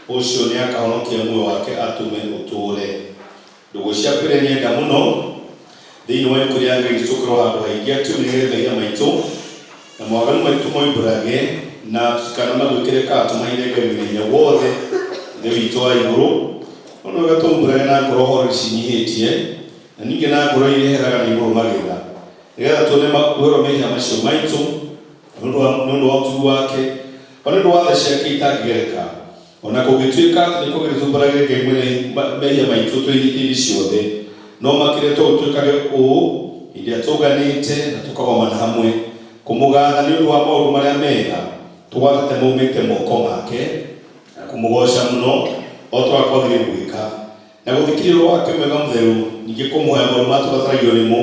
Ũcio nĩakahonokia muoyo wake atũme ũtũũre. Ndũgũ ciakwa iria nyenda mũno, thĩinĩ wa ibuku rĩa Ngai nĩtũkũrwo handũ haingĩ atĩ ũmenyere mehia maitũ na mawaganu maitũ moimbũrage, na tũtikanamagwĩkĩre kana tũmahithe Ngai Mwene-Hinya-Wothe, Ithe witũ wa igũrũ. No nĩ wega tũumbũrage na ngoro horeri ciĩnyihĩtie, na ningĩ na ngoro iria iheraga na imũrũmagĩrĩra, nĩgetha tuone kuoherwo mehia macio maitũ nĩ ũndũ wa ũtugi wake, o nĩ ũndũ wa tha ciake itangĩgereka. O na kũngĩtuĩka atĩ nĩ kwagĩrĩire tuumbũragĩre Ngai mwene mehia maitũ twĩ hĩndĩ ciothe, no makĩria to twĩkage ũũ hĩndĩ ĩrĩa tũnganĩte na tũkagomana hamwe, kũmũgatha nĩ ũndũ wa maũndũ marĩa mega tũgwatĩte maumĩte moko make, na kũmũgooca mũno o ta ũrĩa kwagĩrĩire gwĩka, na gũthikĩrĩria Roho wake mwega mũtheru, ningĩ kũmũhoya maũndũ marĩa tũbataragio nĩmo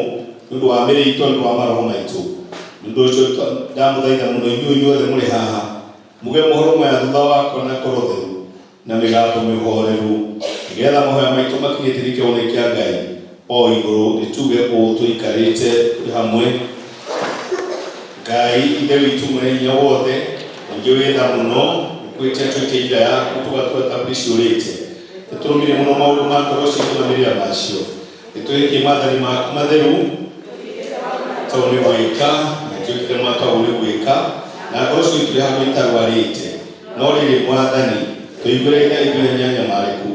nĩ ũndũ wa mĩĩrĩ itũ na nĩ ũndũ wa maroho maitũ. Nĩ ũndũ ũcio ndamũthaitha mũno inyuĩ inyuothe mũrĩ haha, Muge mohoro maya thutha wakwa na ngoro theru na mĩgambo mĩhoreru, nĩgetha mahoya maitũ makinye tĩri kĩongo-inĩ kĩa Ngai o igũrũ. Nĩtuge ũũ tũikarĩte tũrĩ hamwe, Ngai Ithe witũ Mwene Hinya Wothe, ningĩ wĩ tha mũno, nĩkwĩtia twĩtie njĩra yaku tũgatũra ta mbũri ciũrĩte. Nĩtũrũmirie mũno maũndũ ma ngoro ciitũ na mĩrĩra macio. Nĩtwĩhĩtie maathani maku matheru, tondũ nĩ gwĩka, nĩtwĩkĩte mwaka ũyũ nĩ gwĩka, na ngoro ciitũ itirĩ handũ itarwarĩte. No rĩrĩ, Mwathani, tũiguĩre tha ithuĩ anyanyamarĩku,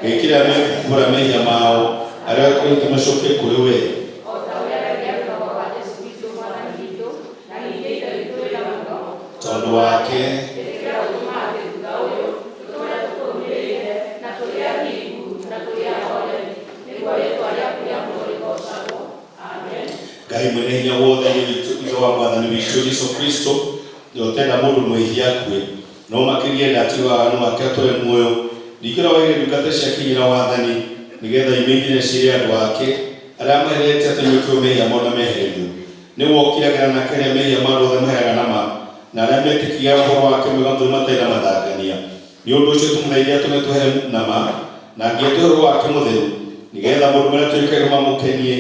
Gĩkĩra mekũkumbũra mehia mao, arĩa twĩhĩtie macoke kũrĩ we. Tondũ wake. Ngai mwene hinya wothe, Ithe witũ, Ithe wa Mwathani witũ Jesu Kristo, nĩwe ũtenda mũndũ mwĩhia akue, no makĩria enda atige waganu wake atũre muoyo. Ningĩ ũrĩa waheire ndungata ciake hinya na wathani, nĩgetha imenyire ciĩre andũ ake arĩa amaherete atĩ nĩmekũohwo mehia mao na mehererio. Nĩwe ũkiragĩra na akeheria mehia ma andũ othe maheraga na ma, na arĩa metĩkagia ũhoro wake mwega mũtheru matarĩ na mathangania. Nĩ ũndũ ũcio tũmũthaithe atũme twehere na ma, na nginya atũhe Roho wake Mũtheru, nĩ geetha maũndũ marĩa twĩkagĩrwo mamũkenie,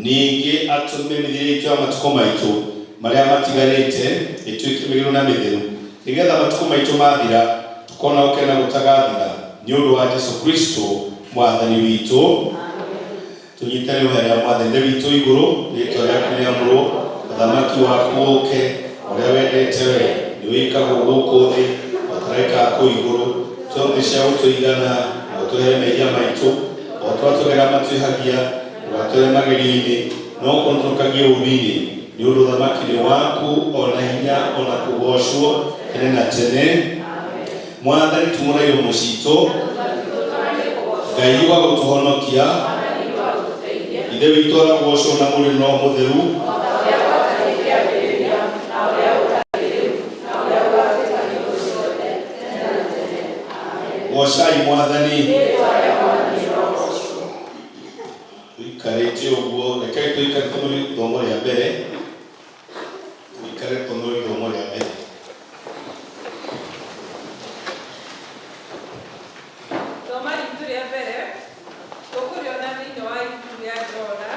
ningĩ atũme mĩthiĩre iitũ ya matukũ maitũ marĩa matigarĩte ĩtuĩke mĩagĩrĩru na mĩtheru, nĩ geetha matukũ maitũ maathira, tũkoona gũkena gũtagathira, nĩ ũndũ wa Jesũ Kristũ Mwathani witũ. Tũnyitane ihoya rĩa Mwathani. Ithe witũ wĩ igũrũ, rĩĩtwa rĩaku rĩamũrwo, ũthamaki waku ũũke, ũrĩa wendete we nĩ wĩkagwo gũkũ thĩ o ta ũrĩa wĩkaga kũu igũrũ. Tũhe ũmũthĩ cia gũtũigana, na ũtũohere mehia maitũ, o ta ũrĩa tũohagĩra arĩa matwĩhagia, ndũgatũohere magerio-inĩ, no ũtũhonokagie ũũru-inĩ. Nĩ ũndũ ũthamaki nĩ waku, o na hinya, o na kũgoocwo tene na tene. Mwathani tumũra iromo citũ, Ngai wa gũtũhonokia, Ithe witũ arogocwo na Mũriũ na Roho Mũtheru. Gocai Mwathani. Tũikarĩte ũguo, rekei tũikare tũmũrĩ ithomo rĩa mbere. Tũikare tũmũrĩ ithomo rĩa mbere. Ithoma ritũ rĩa mbere tũkũrĩona thĩinĩ wa ibuku rĩa Jona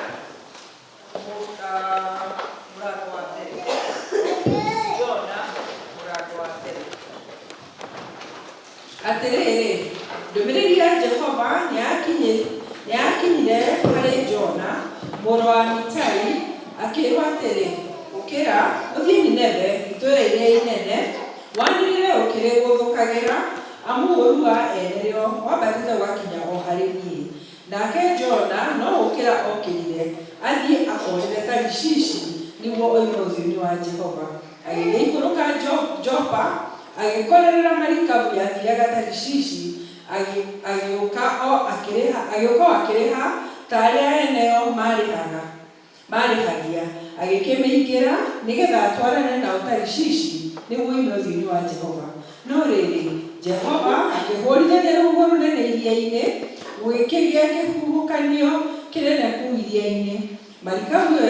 mũrango wa mbere. Jona mũrango wa mbere. Atĩrĩrĩ, ndũmĩrĩri ya Jehova nĩyakinyire harĩ Jona mũrũ wa Amitai, akĩĩrwo atĩrĩ, Ũkĩra, ũthiĩ Nineve, itũũra rĩrĩa inene, wanĩrĩre ũkĩrĩgũthũkagĩra, amu ũũru wa ene rĩo wambatĩte ũgakinya o harĩ niĩ. Nake Jona no gũũkĩra okĩrire, athiĩ akoorĩre Tarishishi nĩguo oime ũthiũ-inĩ wa Jehova. Agĩgĩikũrũka Jopa, agĩkorerera marikabu yathiaga Tarishishi, agĩũka o akĩrĩha ta arĩa ene yo maarĩhaga. Maarĩhagia, agĩkĩmĩingĩra, nĩ getha atwarane nao Tarishishi, nĩguo oime ũthiũ-inĩ wa Jehova. No rĩrĩ, Jehova akĩhũrithania rũhuho rũnene iria-inĩ, gũgĩkĩgĩa kĩhuhũkanio kĩnene kũu iria-inĩ, marikabu ĩo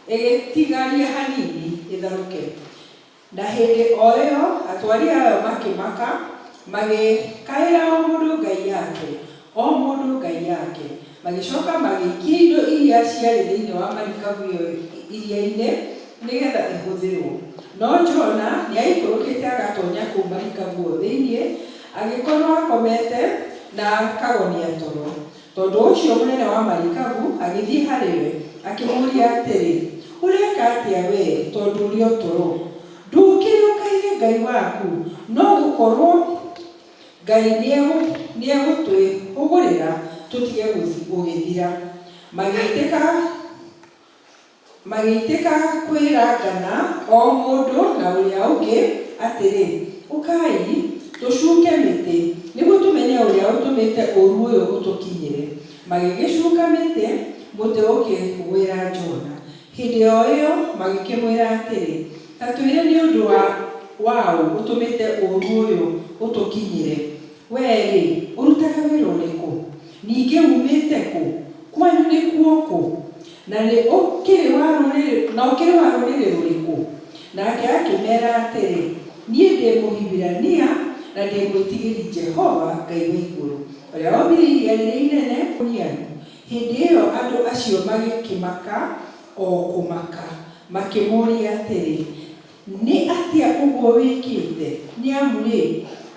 ĩgĩtigaria hanini ĩtharũke. Na hĩndĩ o ĩyo atwari ayo makĩmaka, magĩkaĩra o mũndũ ngai yake, o mũndũ ngai yake. Magĩcoka magĩikia indo iria ciarĩ thĩinĩ wa marikabu ĩyo iria-inĩ nĩ getha ĩhũthĩrũo. No Jona nĩaikũrũkĩte agatonya kũu marikabu o thĩinĩ, Agĩkorwo akomete na akagonia toro. Tondũ ũcio mũnene wa marikabu agĩthiĩ harĩ we, akĩmũũria atĩrĩ, Ũreka atĩa wee, tondũ ũrĩ o toro? Ndũũkĩre ũkaige Ngai waku, no gũkorwo Ngai nĩegũtwĩhũgũrĩra tũtige gũgĩthira. Magĩitĩka Magĩitĩka kwĩrangana o mũndũ na ũrĩa ũngĩ atĩrĩ, Ũkai, tũcuke mĩtĩ, nĩguo tũmenye ũrĩa ũtũmĩte ũũru ũyũ ũtũkinyĩre. Magĩgĩcuka mĩtĩ, mũtĩ ũkĩgwĩra Jona. Hĩndĩ o ĩo magĩkĩmwĩra atĩrĩ, Ta twĩre nĩ ũndũ wa ũ ũtũmĩte ũũru ũyũ ũtũkinyĩre? Wee-rĩ, ũrutaga wĩra ũrĩkũ? Ningĩ uumĩte kũ? Kwanyu nĩkuo kũ? Na nĩ ũkĩrĩ wa rũrĩrĩ, na ũkĩrĩ wa rũrĩrĩ rũrĩkũ? Nake akĩmeera atĩrĩ, Niĩ ndĩ Mũhibirania, na ndĩ mwĩtigĩri Jehova, Ngai wa igũrũ, ũrĩa wombire iria rĩrĩa inene. Hĩndĩ ĩyo andũ acio magĩkĩmaka o kũmaka, makĩmũũria atĩrĩ, Nĩ atĩa ũguo wĩkĩte? Nĩ amu-rĩ,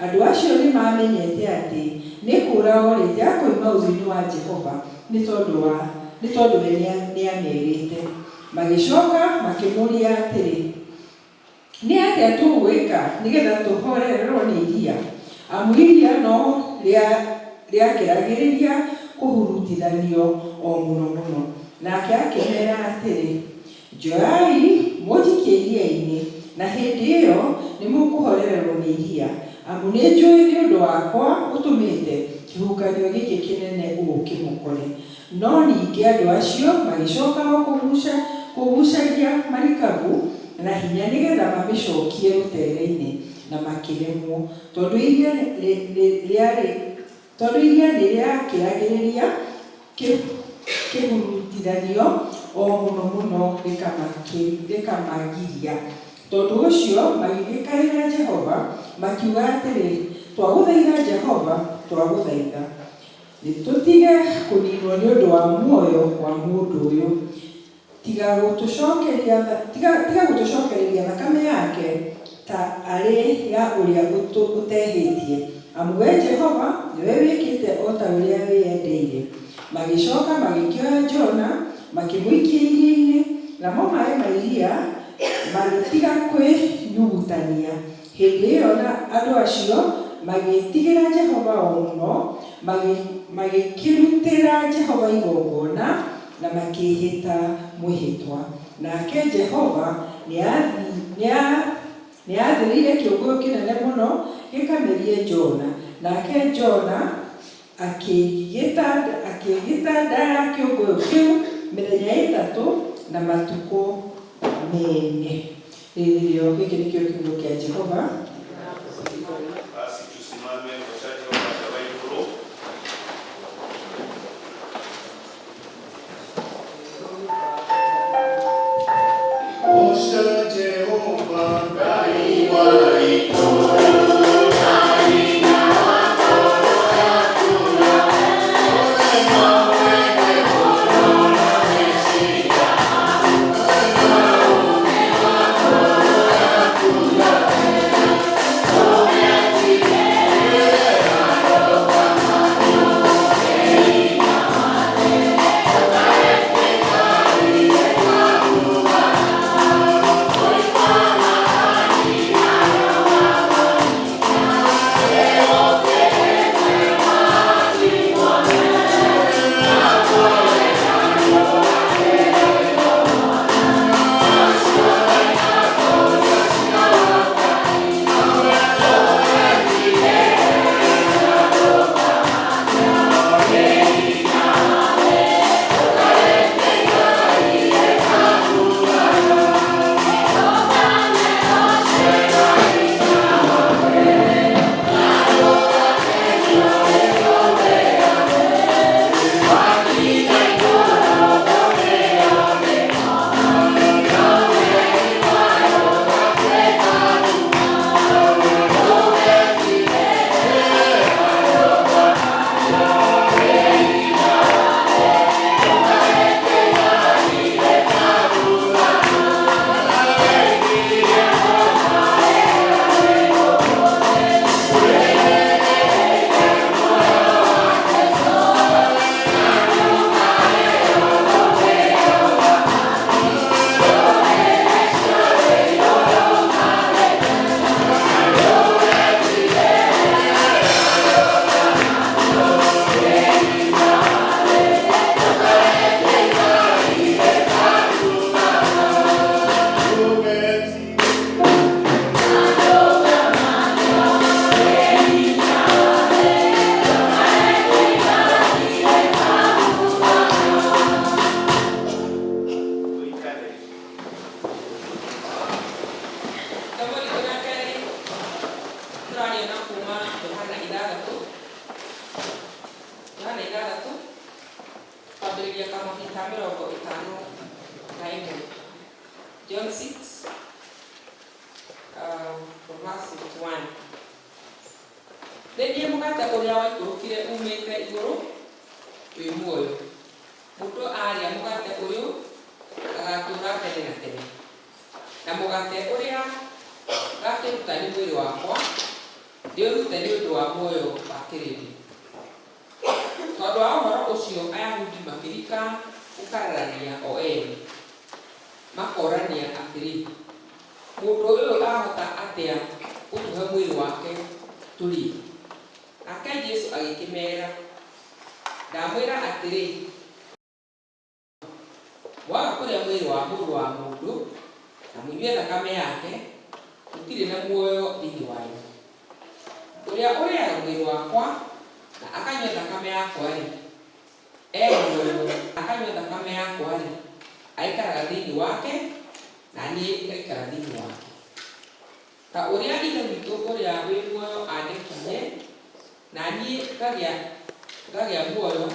andũ acio nĩmaamenyete atĩ nĩ kũũra orĩte akoima ũthiũ-inĩ wa Jehova, nĩ tondũ wa, nĩ tondũ we nĩamerĩte. Magĩcoka makĩmũũria atĩrĩ, Nĩ atĩa tũgwĩka nĩ getha tũhorererũo nĩ iria? Amu iria no rĩakĩragĩrĩria kũhurutithanio o mũno mũno. Nake akĩmera atĩrĩ, Njoyai mũnjikie iria-inĩ, na hĩndĩ ĩyo nĩmũkũhorererwo nĩ iria, amu nĩnjũĩ nĩ ũndũ wakwa ũtũmĩte kĩhuhũkanio gĩkĩ kĩnene ũũ kĩmũkore. No ningĩ andũ acio magĩcoka o kũgucagia marikabu na hinya nĩ getha mamĩcokie rũtere-inĩ, na makĩremwo, tondũ iria nĩrĩakĩragĩrĩria kĩhurutithanio o mũno mũno rĩkamagiria. Tondũ ũcio magĩgĩkaĩra Jehova, makiuga atĩrĩ, Twagũthaitha, Jehova, twagũthaitha, nĩtũtige kũninwo nĩ ũndũ wa muoyo wa mũndũ ũyũ, Tiga gũtũcokereria thakame yake ta arĩ ya ũrĩa ũtehĩtie, amu wee Jehova nĩwe wĩkĩte o ta ũrĩa wĩendeire. Magĩcoka magĩkĩoya Jona, makĩmũikia iria-inĩ, namo maĩ ma iria magĩtiga kwĩnyugutania. Hĩndĩ ĩyo na andũ acio magĩĩtigĩra Jehova o mũno, magĩkĩrutĩra Jehova igongona na makĩĩhĩta mwĩhĩtwa. Nake Jehova nĩaathĩrĩire kĩũngũyũ kĩnene mũno gĩkamerie Jona, nake Jona akĩgĩta nda ya kĩũngũyũ kĩu mĩthenya ĩtatũ na matukũ mene. Rĩrĩ nĩrĩo, gĩkĩ nĩkĩo kiugo kĩa Jehova. Basi tusimame kwa Jehova wa igũrũ. Goca Jehova Ngai wa igũrũ. Ithathatũ, Yohana ithathatũ kwambĩrĩria kamũhari ka 51. John 6 from verse 51. Nĩ niĩ mũgate ũrĩa waikũrũkire umĩte igũrũ wĩ muoyo. Mũndũ arĩa mũgate ũyũ agatũũra tene na tene. Na mũgate ũrĩa ngakĩruta nĩ mwĩrĩ wakwa, ndĩũrute nĩ ũndũ wa muoyo wa kĩrĩndĩ. Tondũ wa ũhoro ũcio Ayahudi makĩrika gũkararania o ene, makorania atĩrĩ, mũndũ ũyũ ahota atĩa gũtũhe mwĩrĩ wake tũrĩe? Nake Jesũ agĩkĩmeera, ndamwĩra atĩrĩ, mwaga kũrĩa mwĩrĩ wa Mũrũ wa Mũndũ na mũnyue thakame yake, mũtirĩ na muoyo thĩinĩ wanyu. Ũrĩa ũrĩaga mwĩrĩ wakwa na akanyua thakame yakwa-rĩ, e muoyo, akanyua thakame yakwa-rĩ, aikaraga thĩinĩ wake na niĩ ngaikara thĩinĩ wake. Ta ũrĩa Ithe witũ ũrĩa wĩ muoyo andekirie, na niĩ ngagĩa muoyo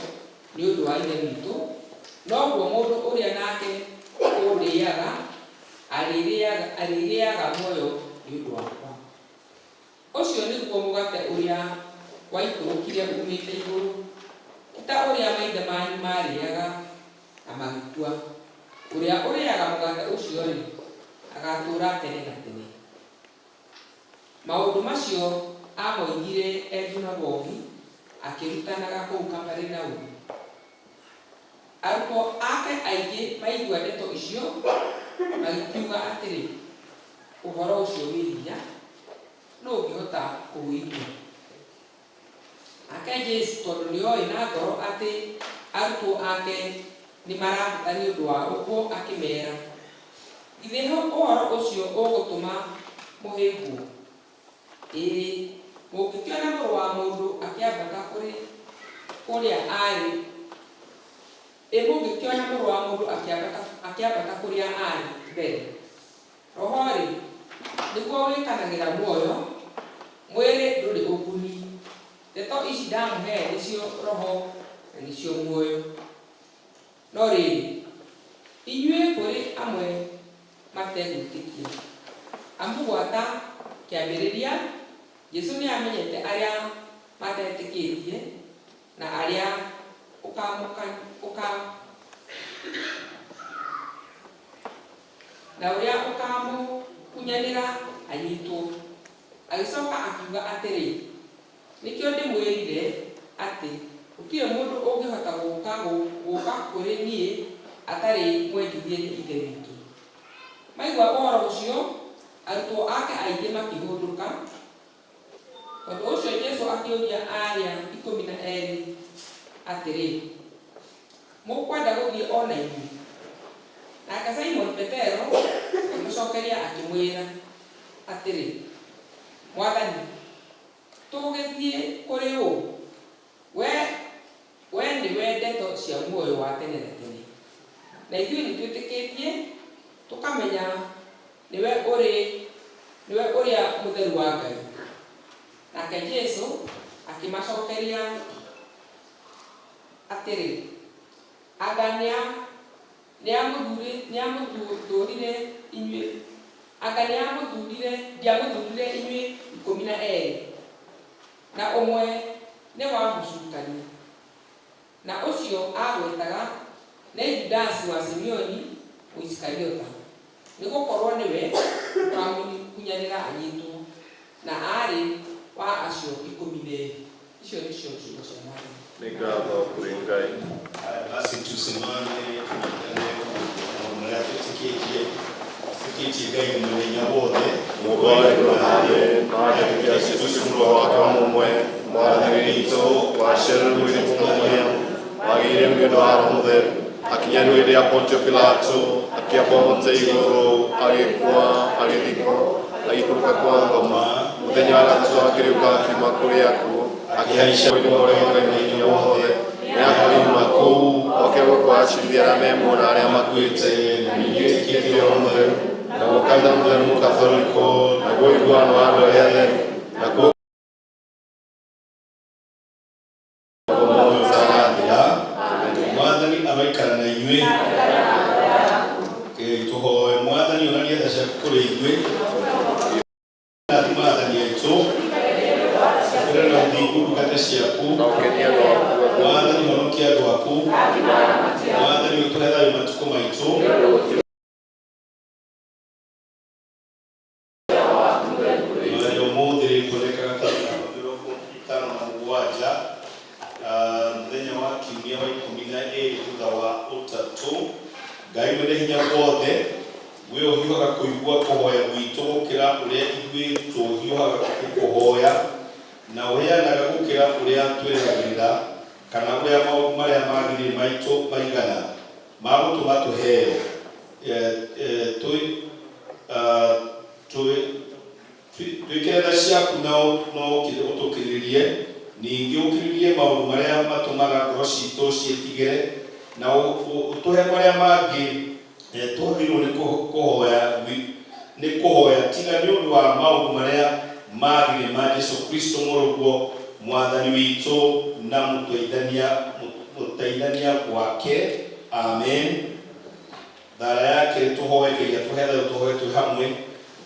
nĩ ũndũ wa Ithe witũ, noguo mũndũ ũrĩa nake ũndĩaga arĩgĩaga muoyo nĩ ũndũ wakwa. Ũcio nĩguo mũgate ũrĩa waikũrũkire umĩte igũrũ, ti ta ũrĩa maithe manyu maarĩaga na magĩkua. Ũrĩa ũrĩaga mũgate ũcio-rĩ, agatũũra tene na tene. Maũndũ macio aamoigire e thunagogi akĩrutanaga kũu Kaperinaumu. Arutwo ake aingĩ maigua ndeto icio magĩkiuga atĩrĩ, ũhoro ũcio wĩ hinya, nũ ũngĩhota kũũigua? Nake Jesũ tondũ nĩoĩ na ngoro atĩ arutwo ake nĩmarateta nĩ ũndũ wa ũguo akĩmeera, githĩ ũhoro ũcio ũgũtũma mũhĩngwo? Ĩĩ, mũngĩkĩona Mũrũ wa Mũndũ akĩambata kũrĩ kũrĩa aarĩ, ĩ mũngĩkĩona Mũrũ wa Mũndũ akĩambata kũrĩa aarĩ mbere? Roho-rĩ, nĩguo wĩkanagĩra muoyo, mwĩrĩ ndũrĩ ũguni. Ndeto ici ndamũhe nĩcio roho na nĩcio muoyo. No rĩrĩ, inyuĩ kũrĩ amwe mategwĩtĩkia. Amu gwata kĩambĩrĩria, Jesũ nĩamenyete arĩa matetĩkĩtie na arĩa na ũrĩa ũkamũkunyanĩra anyitwo. Agĩcoka akiuga atĩrĩ, nĩkĩo ndĩmwĩrire atĩ gũtirĩ mũndũ ũngĩhota gũka kũrĩ niĩ atarĩ mwendithie nĩ Ithe witũ. Maigua ũhoro ũcio, arutwo ake aingĩ makĩhũndũka. Tondũ ũcio Jesũ akĩũria arĩa 12 atĩrĩ, mũkwenda gũthiĩ o na inyuĩ? Nake Simoni Petero akĩmũcokeria akĩmwĩra atĩrĩ, Mwathani, tũgũgĩthiĩ kũrĩ ũ? We nĩwe ndeto cia muoyo wa tene na tene. Na ithuĩ nĩtwĩtĩkĩtie tũkamenya nĩwe ũrĩa mũtheru wa Ngai. Nake Jesũ akĩmacokeria atĩrĩ, anga nĩamũthurire inyuĩ, anga ndiamũthurire inyuĩ 12, na ũmwe nĩ wa mũcukani. Na ũcio agwetaga nĩ Judasi wa Simeoni Mũisikariota, nĩgũkorwo nĩwe ũkamũkunyanĩra anyitwo, na aarĩ wa acio 12. Icio nĩcio ciugo cia Mwathani. Nĩ ngatho kũrĩ Ngai. Basi tusimame tuungane maũndũ marĩa twĩtĩkĩtie. Twĩtĩkĩtie Ngai mwene hinya wothe, Mũmbi wa igũrũ na thĩ, na agetĩkia Jesũ Kristũ Mũrũ wake wa mũmwe, Mwathani witũ, waciarirwo nĩ mũirĩtu Mariamu, wagĩire nĩ ũndũ wa Roho Mũtheru, akinyanĩrwo hĩndĩ ya Pontio Pilato, akĩambwo mũtĩ igũrũ, agĩkua, agĩthikwo, agĩikũrũka kwa ngoma, mũthenya wa gatatũ akĩriũka akiuma kũrĩ akuũ, akĩhaica igũrũ rĩa Ngai mwene hinya wothe, nĩakoima kũu oke gũkũ acirithie arĩa me muoyo na arĩa makuĩte, na ningĩ wĩtĩkĩtie Roho Mũtheru, naguo kanitha mũtheru mũkatholiko, naguo ũiguano wa andũ arĩa atheru, nakuo inyuĩ. Tũhoe Mwathani onanie tha ciaku kũrĩ ithuĩ. Rathima athani aitũ. Ũkĩre na ũthingu ndungata ciaku. Mwathani honokia andũ aku. Mwathani ũtũhe thayũ matukũ maitũ. Mwathani ũmũthĩ rĩkuonekaga ta 57, mũthenya wa kiumia wa 12 thutha wa ũtatũ. Ngai mwene hinya wothe, we ũhiũhaga kũigua kũhoya gwitũ gũkĩra ũrĩa ithuĩ tũhiũhaga gũkũhoya, na ũheanaga gũkĩra ũrĩa twĩrĩgagĩrĩra kana ũrĩa maũndũ marĩa magĩrĩire maitũ maigana ma gũtũma tũheo. Twĩkĩre tha ciaku na ũtũkirĩrĩrie, ningĩ ũkirĩrĩrie maũndũ marĩa matũmaga ngoro citũ ciĩtigĩre, na ũtũhe marĩa mangĩ twagĩrĩirwo nĩ kũhoya tiga nĩ ũndũ wa maũndũ marĩa magĩrĩire ma Jesu Kristo mũrũguo Mwathani witũ na mũteithania wake. Amen. Thara yake tũhoe Ngai atũhe thayũ, tũhoe twĩ hamwe.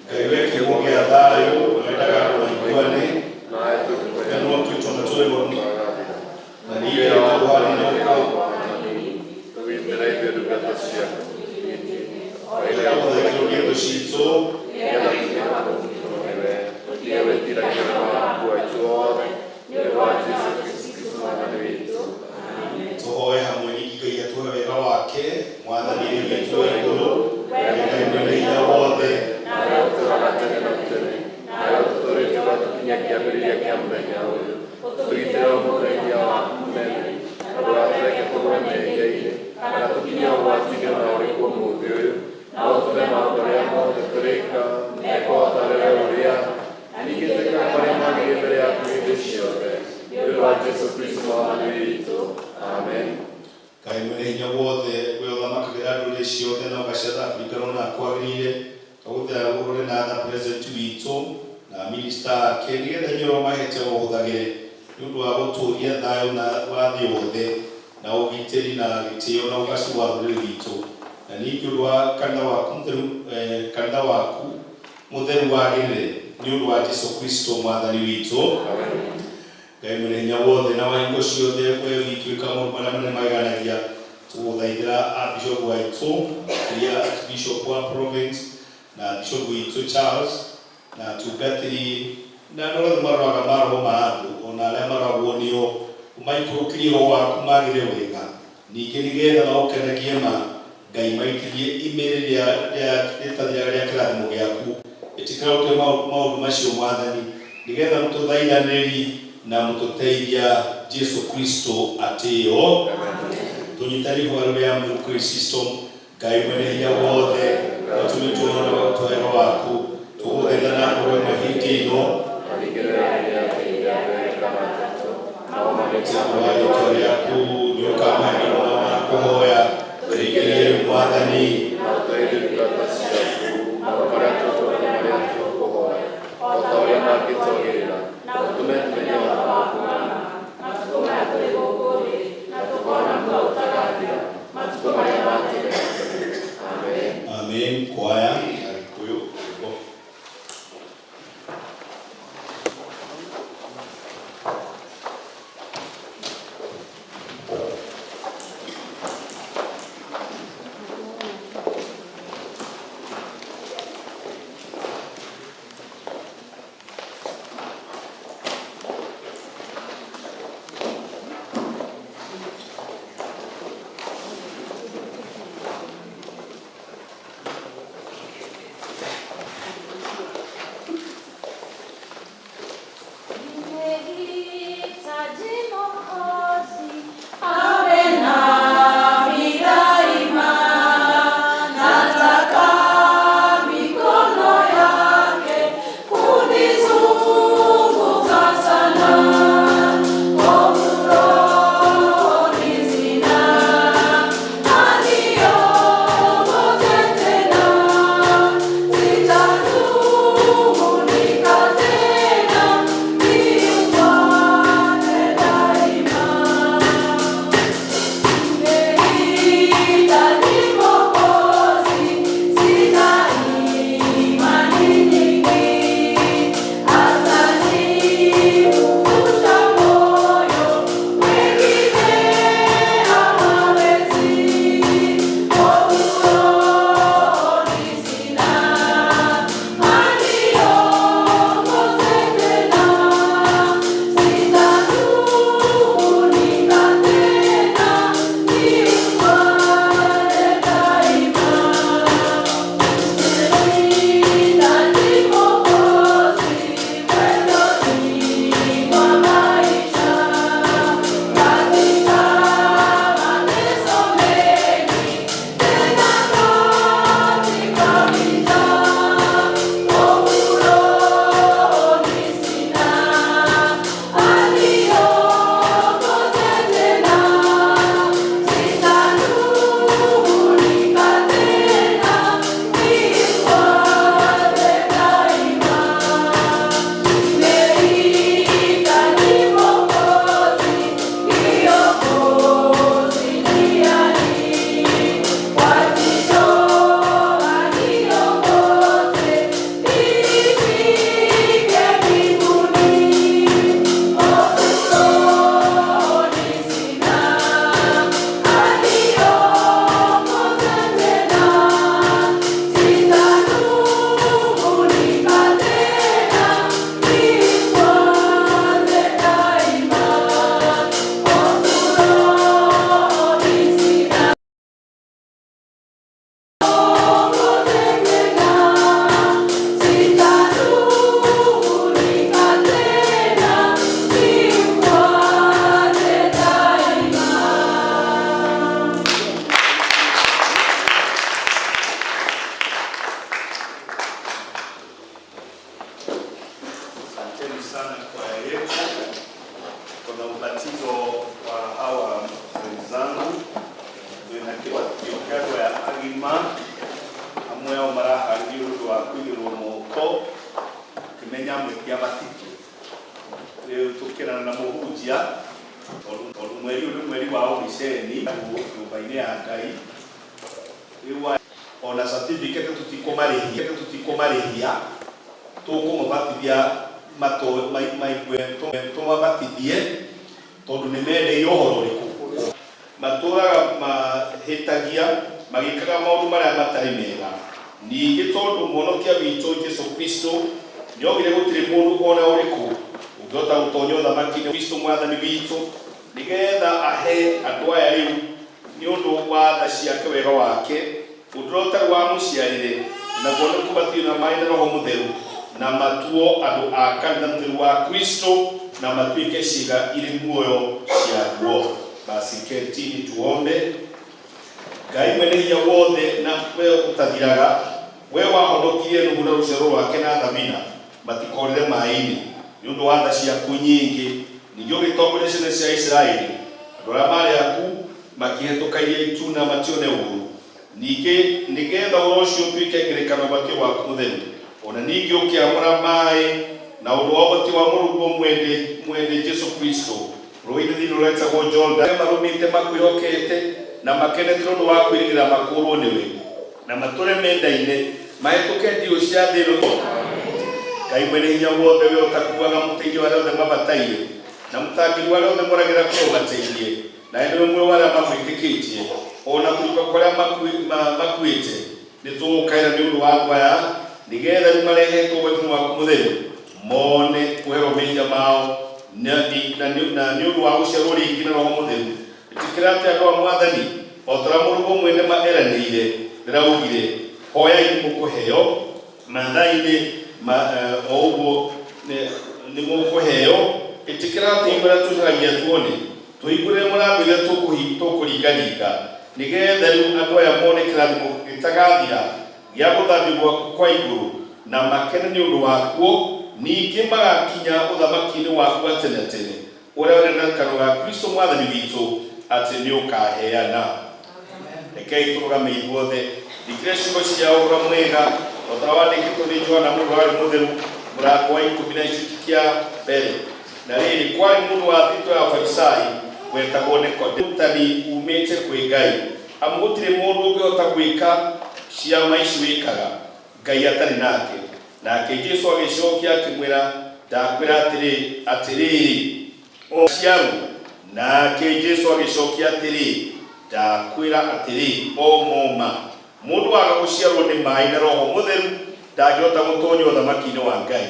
Ngai we kĩhumo gĩa thayũ na wendaga andũ maiguane, na no twĩtwo na tũrĩ na ningĩ tũhane na tũthaitĩrwo nĩ thũ citũ. Tũhoe hamwe ningĩ Ngai atũhe wega wake. Mwathani witũ wa igũrũ, Ngai mwene hinya wothe, Ngai mwene hinya wothe, we ũthamakagĩra ndũrĩrĩ ciothe na ũgaciatha kũringana na kwagĩrĩire, twagũthaitha ũrore na tha president witũ na minista ake, nĩgetha hinya ũrĩa ũmahete ũhũthagĩre nĩ ũndũ wa gũtũũria thayũ na wa thĩ yothe na ũgitĩri na gĩtĩo na ũgaacĩru wa rũrĩrĩ rwitũ, na ningĩ ũndũ wa kanitha waku mũtheru, kanitha waku mũtheru wagĩrĩre, nĩ ũndũ wa Jesu Kristo Mwathani witũ. Ngai mwene hinya wothe na wa hingo ciothe, we wiki wĩkaga maũndũ marĩa manene mageganagia, tũgũthaithĩra Bishop waitũ, makĩria Archbishop wa province na Bishop witũ Charles na atungatĩri na andũ arĩa othe maroraga maroho ma andũ ona arĩa maroragwo nĩo, ũmaikũrũkĩrie roho waku magĩre wega, ningĩ nĩgetha magũkenagie ma Ngai maitithie ime rĩrĩa rĩtathiraga rĩa kĩrathimo gĩaku. Ĩtĩkĩra ũtue maũndũ macio Mwathani, nĩgetha mũtũthaithanĩrĩri na mũtũteithia Jesu Kristo atĩo. Tũnyitane ihoya rĩu rĩa Mercury System. Ngai mwene hinya wothe, ũtũmĩtwo na ũtũhe roho waku, tũgũthaitha na ngoro ĩmwe hĩndĩ ĩno wa rĩtwa rĩaku, nĩ ũkamahe marũa ma kũhoya. Tũringĩrĩrie rĩu Mwathani. Amen. Kwaya ya Gĩkũyũ rwĩmbo. Kuna ubatizo wa hawa wenzangu twĩna kĩbatithio kĩa andũ aya agima amwe ao maraharĩrio ũndũ wa kũigĩrwo moko ũkĩmenya amwe ti abatithio. Rĩu tũkĩrana na mũhunjia tondũ mweri ũyũ nĩ mweri wa ũmiceni nyũmba-inĩ ya Ngai. Rĩu ona certificate tũtikũmarĩhia tũkũmabatithia maigue tũmabatithie tondũ nĩ mendeire ũhoro ũrĩkũ matũraga mahĩtagia magĩkaga maũndũ marĩa matarĩ mega. Ningĩ tondũ mũhonokia witũ Jesu Kristo nĩogire gũtirĩ mũndũ ona ũrĩkũ ũngĩhota gũtonya ũthamaki-inĩ Kristo mwathani witũ nĩgetha ahe andũ aya rĩu nĩ ũndũ wa tha ciake wega wake ũndũ ũrĩa ũtarĩ wa mũciarĩre naguo nĩ kũbatithio na maĩ na Roho Mũtheru na matuo andũ a kanitha mũtheru wa Kristo na matuĩke ciĩga irĩ muoyo ciaguo. Basi ketini tuombe. Ngai mwene hinya wothe na we ũtathiraga, we wahonokirie Nuhu na rũciaro rwake na thabina matikorĩre maĩ-inĩ nĩ ũndũ wa tha ciaku nyingĩ, ningĩ ũgĩtongoria ciana cia Isiraeli, andũ arĩa maarĩ aku, makĩhĩtũka Iria Itune matione ũũru. Ningĩ nĩgeetha ũhoro ũcio ũtuĩke ngerekano ya ũbatio waku mũtheru, o na ningĩ ũkĩamũra maaĩ na ũndũ wa ũbatio wa Mũrũguo mwende, mwende Jesũ Kristũ, rũũĩ-inĩ thĩinĩ rũrĩa rwĩtagwo Jorodani. Arĩa marũmĩte makwĩhokete, na makenete nĩ ũndũ wa kwĩrĩgĩrĩra makũũrwo nĩwe, na matũũre mendaine, mahĩtũke ndiihũ cia thĩ ĩno. Ngai Mwene-Hinya-Wothe, we ũtakuaga, mũteithia wa arĩa othe mabataire, na mũtangĩri wa arĩa othe moragĩra kũrĩ ũmateithie. Nawe nĩwe muoyo wa arĩa mamwĩtĩkĩtie, o na kũriũka kwa arĩa makuĩte. Nĩtũgũkaĩra nĩ ũndũ wa andũ aya, nĩgeetha rĩu marehetwo ũgwati-inĩ waku mũtheru, mone kũherwo mehia mao, na nĩ ũndũ wa gũciarwo rĩngĩ na Roho Mũtheru. Ĩtĩkĩra atĩ andũ a Mwathani, o ta ũrĩa Mũrũguo mwene ma eranĩire, rĩrĩa oigire, Hoyai nĩmũkũheo, Mathaai-inĩ o ũguo nĩmũkũheo. Ĩtĩkĩra atĩ hingo ĩrĩa tũcaragia tuone, tũhingũrĩre mũrango ĩrĩa tũkũringaringa, nĩgeetha rĩu andũ aya mone kĩrathimo gĩtagathira gĩa gũthambio gwaku kwa igũrũ, na makene nĩ ũndũ wakuo, ningĩ magakinya ũthamaki-inĩ waku wa tene na tene, ũrĩa ũrĩ na kanua ga Kristo Mwathani witũ atĩ nĩũkaheana. Rekei tũrũgame ithuothe thikĩrĩria ciugo cia ũhoro mwega o ta ũrĩa wandĩkĩtwo nĩ Johana mũndũ warĩ mũtheru, mũrango wa ikũmi na gĩcunjĩ kĩa mbere. Na rĩrĩ, kwarĩ mũndũ wa thiritũ ya Afarisai wetagwo Nikodemo, mũrutani uumĩte kwĩ Ngai, amu gũtirĩ mũndũ ũngĩhota gwĩka ciama ici wĩkaga, Ngai atarĩ nake. Nake Jesũ agĩcokia akĩmwĩra, Ndakwĩra atĩrĩ, atĩrĩrĩ, o ciarwo. Nake Jesũ agĩcokia atĩrĩ, Ndakwĩra atĩrĩ, o ma o ma, mũndũ aaga gũciarwo nĩ maĩ na Roho Mũtheru, ndangĩhota gũtonya ũthamaki-inĩ wa Ngai.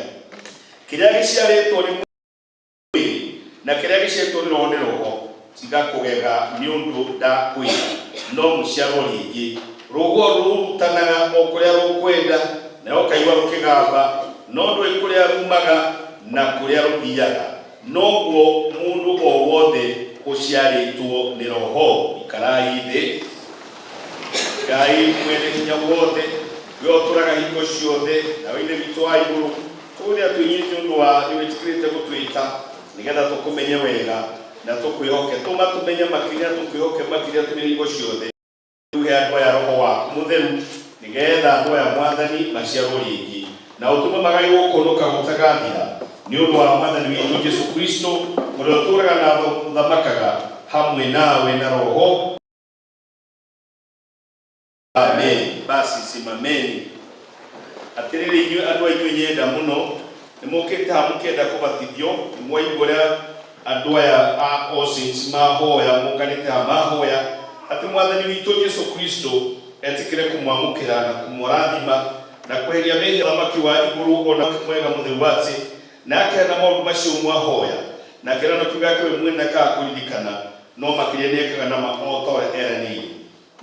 Kĩrĩa gĩciarĩtwo nĩ mwĩrĩ, na kĩrĩa gĩciarĩtwo nĩ Roho nĩ roho. Tiga kũgega nĩ ũndũ ndakwĩra, no mũciarwo rĩngĩ. Rũhuho rũhurutanaga o kũrĩa rũkwenda, nawe ũkaigua rũkĩgamba, no ndũĩ kũrĩa ruumaga na kũrĩa rũthiaga. Noguo mũndũ o wothe ũciarĩtwo nĩ Roho. Ikarai thĩ. Ngai mwene hinya wothe, we ũtũraga hingo ciothe, nawe Ithe witũ wa igũrũ, tũgũthiĩ twĩnyihĩtie ũndũ wa nĩwĩtĩkĩrĩte gũtwĩta nĩgetha tũkũmenye wega na tũkwĩhoke. Tũma tũmenye makĩria na tũkwĩhoke makĩria tũrĩ hingo ciothe. Rĩu he andũ aya Roho waku Mũtheru, nĩgeetha andũ aya, Mwathani, maciarwo rĩngĩ, na ũtũme magaĩrwo kũhonoka gũtagathira, nĩ ũndũ wa Mwathani witũ Jesũ Kristũ, ũrĩa ũtũũraga na ũthamakaga hamwe nawe na Roho. Amen. Basi simameni. Atĩrĩrĩ inyuĩ andũ a inyuĩ nyenda mũno, nĩ mũkĩte haha mũkĩenda kũbatithio, nĩ mwaigua ũrĩa andũ aya a All Saints mahoya, monganĩte haha mahoya atĩ Mwathani witũ Jesu Kristo etĩkĩre kũmwamũkĩra na kũmũrathima na kweheria mehia ũthamaki wa igũrũ o na mwega mũtheru atĩ na akeheana maũndũ macio mwahoya na kĩrano kĩu gĩake we mwene ndakaga kũririkana no makĩria nĩekaga nama o ta ũrĩa eranĩire.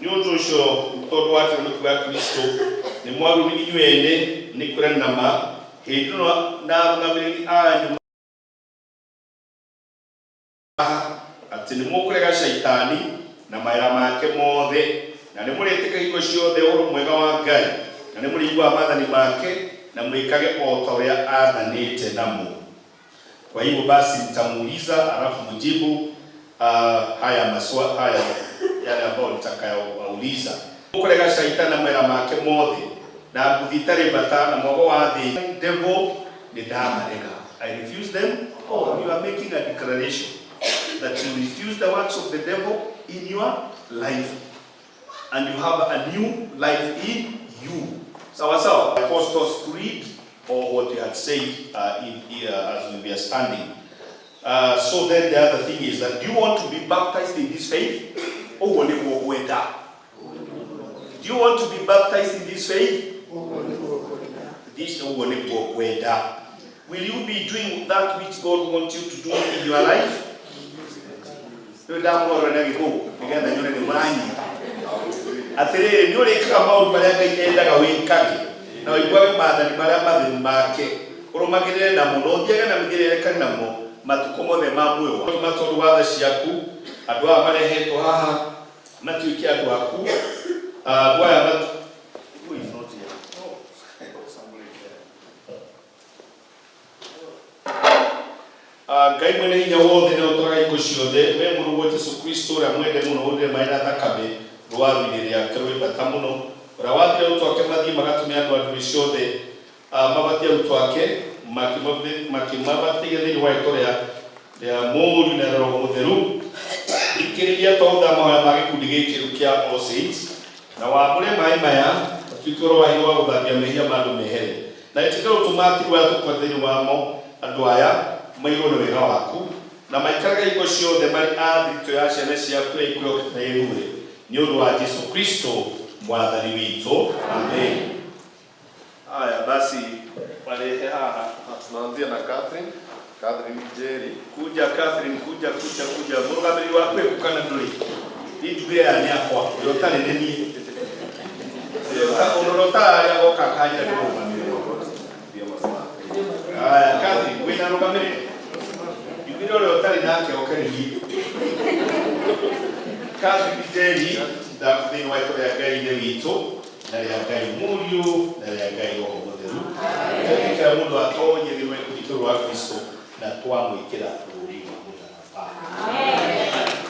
Nĩ ũndũ ũcio, tondũ wa kĩhonoki gĩa Kristo, nĩ mwagĩrĩirwo inyuĩ ene nĩ kwĩranĩra ma hĩndĩ ĩno na arũgamĩrĩri anyu atĩ nĩ mũkũrega Shaitani na mawĩra make mothe, na nĩ mũrĩtĩkagia hingo ciothe ũhoro mwega wa Ngai, na nĩ mũrĩiguaga maathani make, na mwĩkage o ta ũrĩa aathanĩte namo. Kwa hivyo basi nitamuuliza alafu mjibu haya maswa haya yale ambayo nitakayowauliza. Kurega shaitani na mawĩra make mothe na nguthi itarĩ bata na mwago wa thĩ devil nĩ ndamarega. I refuse them all. You are making a declaration that you refuse the works of the devil in your life and you have a new life in you. Sawa sawa. Apostles' Creed or what you had said in here as we were standing. So then the other thing is that do you want to be baptized in this faith? Oh, do you want to be baptized in this faith? This will you be doing that which God wants you to do in your life? Rĩu ndamũrora na gĩkũũ nĩgetha nyone nĩ mũranyita atĩrĩrĩ nĩ ũrĩkaga maũndũ marĩa Ngai endaga wĩkage na ũiguage maathani marĩa matheru make ũrũmagĩrĩre namo na ũthiage na mĩthiĩre ĩrekane namo matukũ mothe ma muoyo waku. Tondũ wa tha ciaku andũ aya marehetwo haha matuĩke andũ aku andũ aya matu Who is not here? Oh, somebody is there. Ngai mwene hinya wothe nĩ ũtũraga hingo ciothe we mũrũguo Jesu Kristo ũrĩa mwende mũno ũrĩre maĩ na thakame rwaru-inĩ rĩake rwĩ bata mũno ũrĩa wathire arutwo ake mathiĩ magatũme andũ a ndũrĩrĩ ciothe mabatie arutwo ake makĩmabatithia thĩinĩ wa rĩĩtwa rĩa Mũriũ na Roho Mũtheru. Thikĩrĩria twautha mahoya ma gĩkundi gĩkĩ rĩu kĩa All Saints na wamũre maĩ maya matuĩke ũhoro wa hinya wa gũthambia mehia ma andũ mehere na ĩtĩkĩre ũtũma atigwo aya tũkwa thĩinĩ wamo andũ aya maiyũrwo nĩ wega waku na maikarage hingo ciothe marĩ a thiritũ ya ciana ciaku iria ikwĩhokete na irure nĩ ũndũ wa Jesu Kristo mwathani witũ, amen. Haya basi walehe haha. Tunaanzia na Catherine. Catherine Njeri. Kuja Catherine, kuja kuja kuja mũrũgamĩrĩri waku eku kana ndũrĩ niĩ njugire aya nĩ akwa ũrĩa ũtarĩ nĩ niĩ ũrĩa ũtararĩa goka akanjĩra ndĩmũrũgamĩrĩre. Haya Catherine, wĩna rũgamĩrĩri njugire ũrĩa ũtarĩ nake oke nĩ niĩ. Catherine Njeri thĩinĩ wa rĩĩtwa rĩa Ngai Ithe witũ na rĩa Ngai Mũriũ na rĩa Ngai Roho Mũtheru twetĩkĩra mũndũ atonye thĩinĩ wa gĩkundi kĩu wa Kristo na twamwĩkĩra rũũri rwa mũtharaba.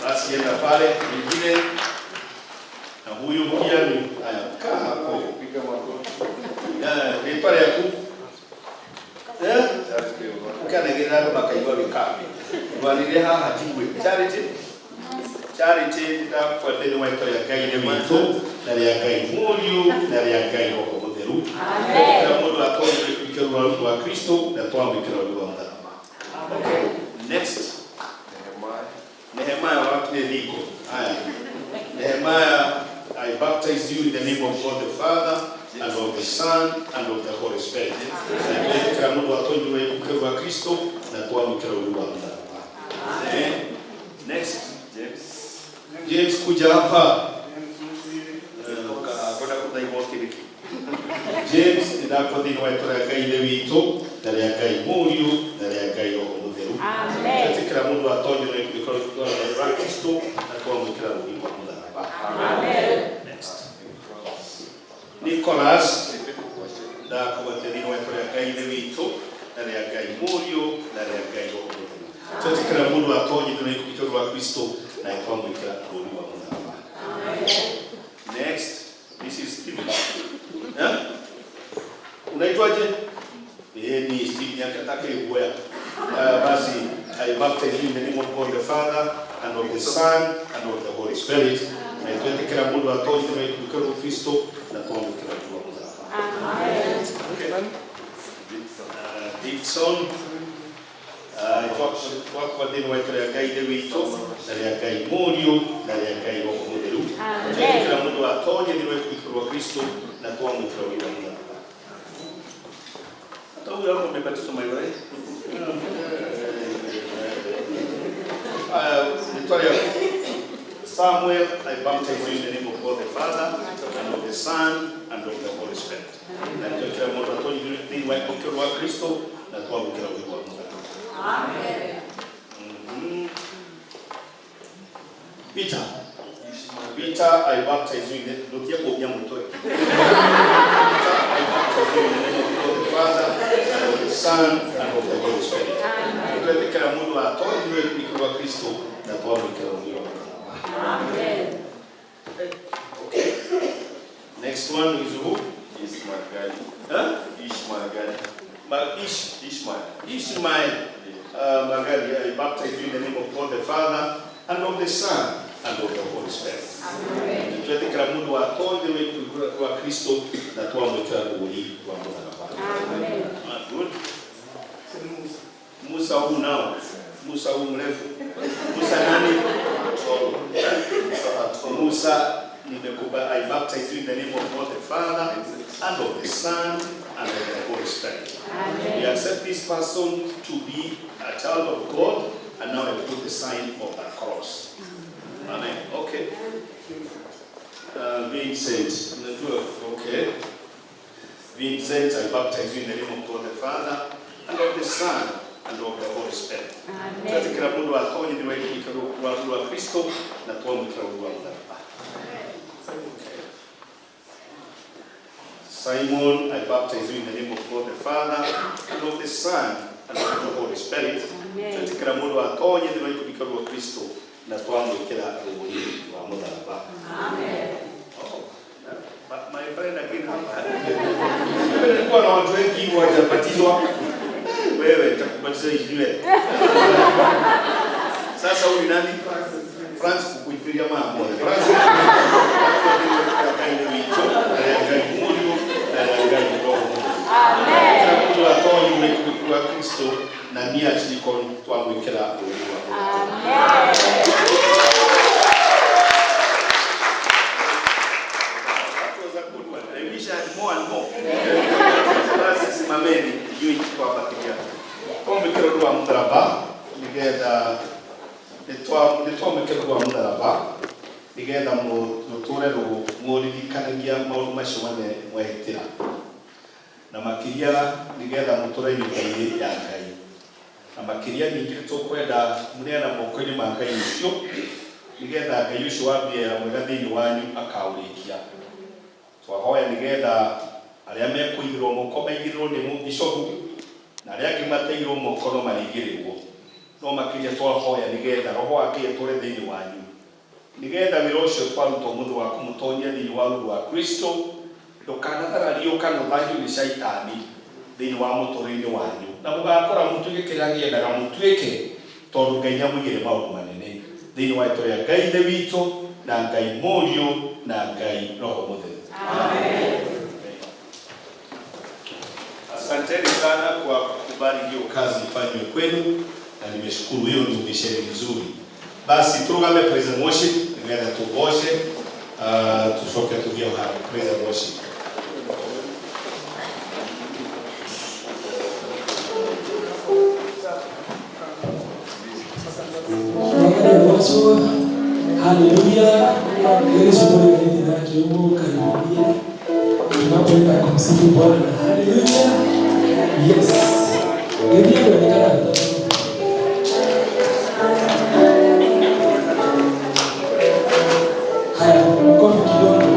Basi enda pale mwingine na huyu pia ni haya, kaa hapo. Piga makofi. Rĩtwa rĩaku? Eh? Charity Ova. Ũkanegera andũ makaigua wĩkambi rwanĩrĩre haha njigue. Charity, Charity ndakwa thĩinĩ wa rĩĩtwa rĩa Ngai Ithe witũ na rĩa Ngai Mũriũ na rĩa Ngai Roho Mũtheru kila mũndũ atonye gĩkundi kĩu rwa Kristo na twamwĩkĩra rũũri rwa mũtharaba. Okay, next. Nehemiah. Nehemiah wakile niko. Haya. Nehemiah, I baptize you in the name of God the Father and of the Son and of the Holy Spirit. Kila mũndũ atonywe gĩkundi rwa Kristo na twamwĩkĩra rũũri rwa mũtharaba. Eh, next. James. James kuja hapa. Kwenda kuthaigwo kĩrĩkĩ. James ndakwa thĩinĩ wa rĩĩtwa rĩa Ngai Ithe witũ na rĩa Ngai Mũriũ na rĩa Ngai Roho Mũtheru. Twetĩkĩra mũndũ atonywo gĩkundi rwa Kristo na twamwĩkĩra rũũri rwa mũtharaba. Next. Nicholas ndakũbatithia thĩinĩ wa rĩĩtwa rĩa Ngai Ithe witũ na rĩa Ngai Mũriũ na rĩa Ngai Roho Mũtheru. Twetĩkĩra mũndũ atonye thĩinĩ wa gĩkundi rwa Kristo na twamwĩkĩra rũũri rwa mũtharaba. Next, this is Stephen. Eh? Unaitwaje? Eh, ni Stephen akataka iguya. Basi I baptize you in the name of God the Father and of the Son and of the Holy Spirit. Na twetĩkĩra mũndũ atonye thĩinĩ wa gĩkundi rwa Kristo na twamwĩkĩra rũũri rwa mũtharaba. Okay. Dixon. Twakwa thĩinĩ wa rĩĩtwa rĩa Ngai Ithe witũ na rĩa Ngai Mũriũ na rĩa Ngai Roho Mũtheru. Twetĩkĩra mũndũ atonye thĩinĩ wa gĩkundi rwa Kristo na twamwĩkĩra rũũri rwa mũtharaba. Hata huyu hapo amebatizwa maiwe. Rĩĩtwa rĩaku? Samuel, I baptize you in the name of God the Father and of the Son and of the Holy Spirit. Na twetĩkĩra mũndũ atonye thĩinĩ wa gĩkundi rwa Kristo na twamwĩkĩra rũũri rwa mũtharaba. Peter. Peter, I baptize you in the Ndotia kuumia mutwe. Peter, I baptize you in the name of God the Father and of the Son and of the Holy Spirit. Twetikira mundu atonyire rwa Kristo na twamwikira rũũri rwa mũtharaba. Amen. Okay. Next one is who? Ismail Gali. Huh? Ishmael Gali. Ishmael. Ishmael Magali, I baptize you in the name of God the Father and of the Son and of the Holy Spirit. Amen. Twetikira mundu atonyire rwa Kristo na twamwikira rũũri rwa mũtharaba. Amen. Good. Musa huu nao. Musa huu mrefu. Musa nani? Musa Atolo. Musa, nimekuba, I baptize you in the name of God the Father and of the Son and of the Holy Spirit. Amen. We accept this person to be a child of God, and now I put the sign of the cross. Amen. Okay. Vincent. Okay. Vincent, I baptize you in the name of God the Father and of the Son and of the Holy Spirit. Amen. Twetikira mundu atonyithirwe rwa rwa Kristo na twamwikira rwa mũtharaba. Okay. Simon, I baptize you in the name of God the Father and of the Son and of the Holy Spirit. Amen. Twetikira mundu atonyithirwe rwa Kristo na twamwikira rũũri rwa mũtharaba. Amen. Oh, but my friend again hapa. Nilikuwa na watu wengi hawajabatizwa. Wewe nitakubatiza ijue. Sasa huyu nani? Francis kukuifiria mambo. Francis. Ngai witũ, na Ngai Mũriũ, na Ngai Roho. Amen. Kila mũndũ atonywe kwa Kristo na niĩ archdeacon twamwĩkĩra rũũri rwa mũtharaba. Amen. That was a good one. I wish I had more and more. Basi simameni inyuĩ twambatiria. Twamwĩkĩra rũũri rwa mũtharaba nĩgetha nĩtwamwĩkĩra rũũri rwa mũtharaba nĩgetha mũtũre mũririkanagia maũndũ macio mothe mwehĩtĩra na makĩria nĩgetha mũtũre nyũmba-inĩ ya Ngai na makĩria ningĩ nĩtũkwenda mũneana moko-inĩ ma Ngai ũcio nĩgetha Ngai ũcio wa wĩra mwega thĩinĩ wanyu akaũrĩkia. Twahoya nĩgetha arĩa mekũigĩrwo moko maigĩrĩrwo nĩ mũbishobu na arĩa angĩ mataigĩrwo moko no marĩigĩrĩrwo no makĩria twahoya nĩgetha roho wa Ngai atũre thĩinĩ wanyu nĩgetha wĩra ũcio twaruta ũmũthĩ wa kũmũtonyia thĩinĩ wa ruru wa Kristo ndũkanatharario kana ũthahio nĩ caitani thĩinĩ wa mũtũrĩre wanyu na mũgakora mũtuĩke kĩrĩa agĩendaga mũtuĩke tondũ Ngai nĩamũigĩre maũndũ manene thĩinĩ wa rĩĩtwa rĩa Ngai Ithe witũ na Ngai Mũriũ na Ngai Roho Mũtheru. Amen. Asanteni sana kwa kukubali hiyo kazi ifanywe kwenu na nimeshukuru, hiyo ni umisheni mzuri. Basi turugame praise and worship nĩgetha tugoce tucoke tugie hapo praise and worship. Bwana haleluya. Yesu ndiye kiungo karibia. Tunapoenda kumsifu Bwana. Haleluya. Yes. Ndiye ndio. Haya, mkofi kidogo.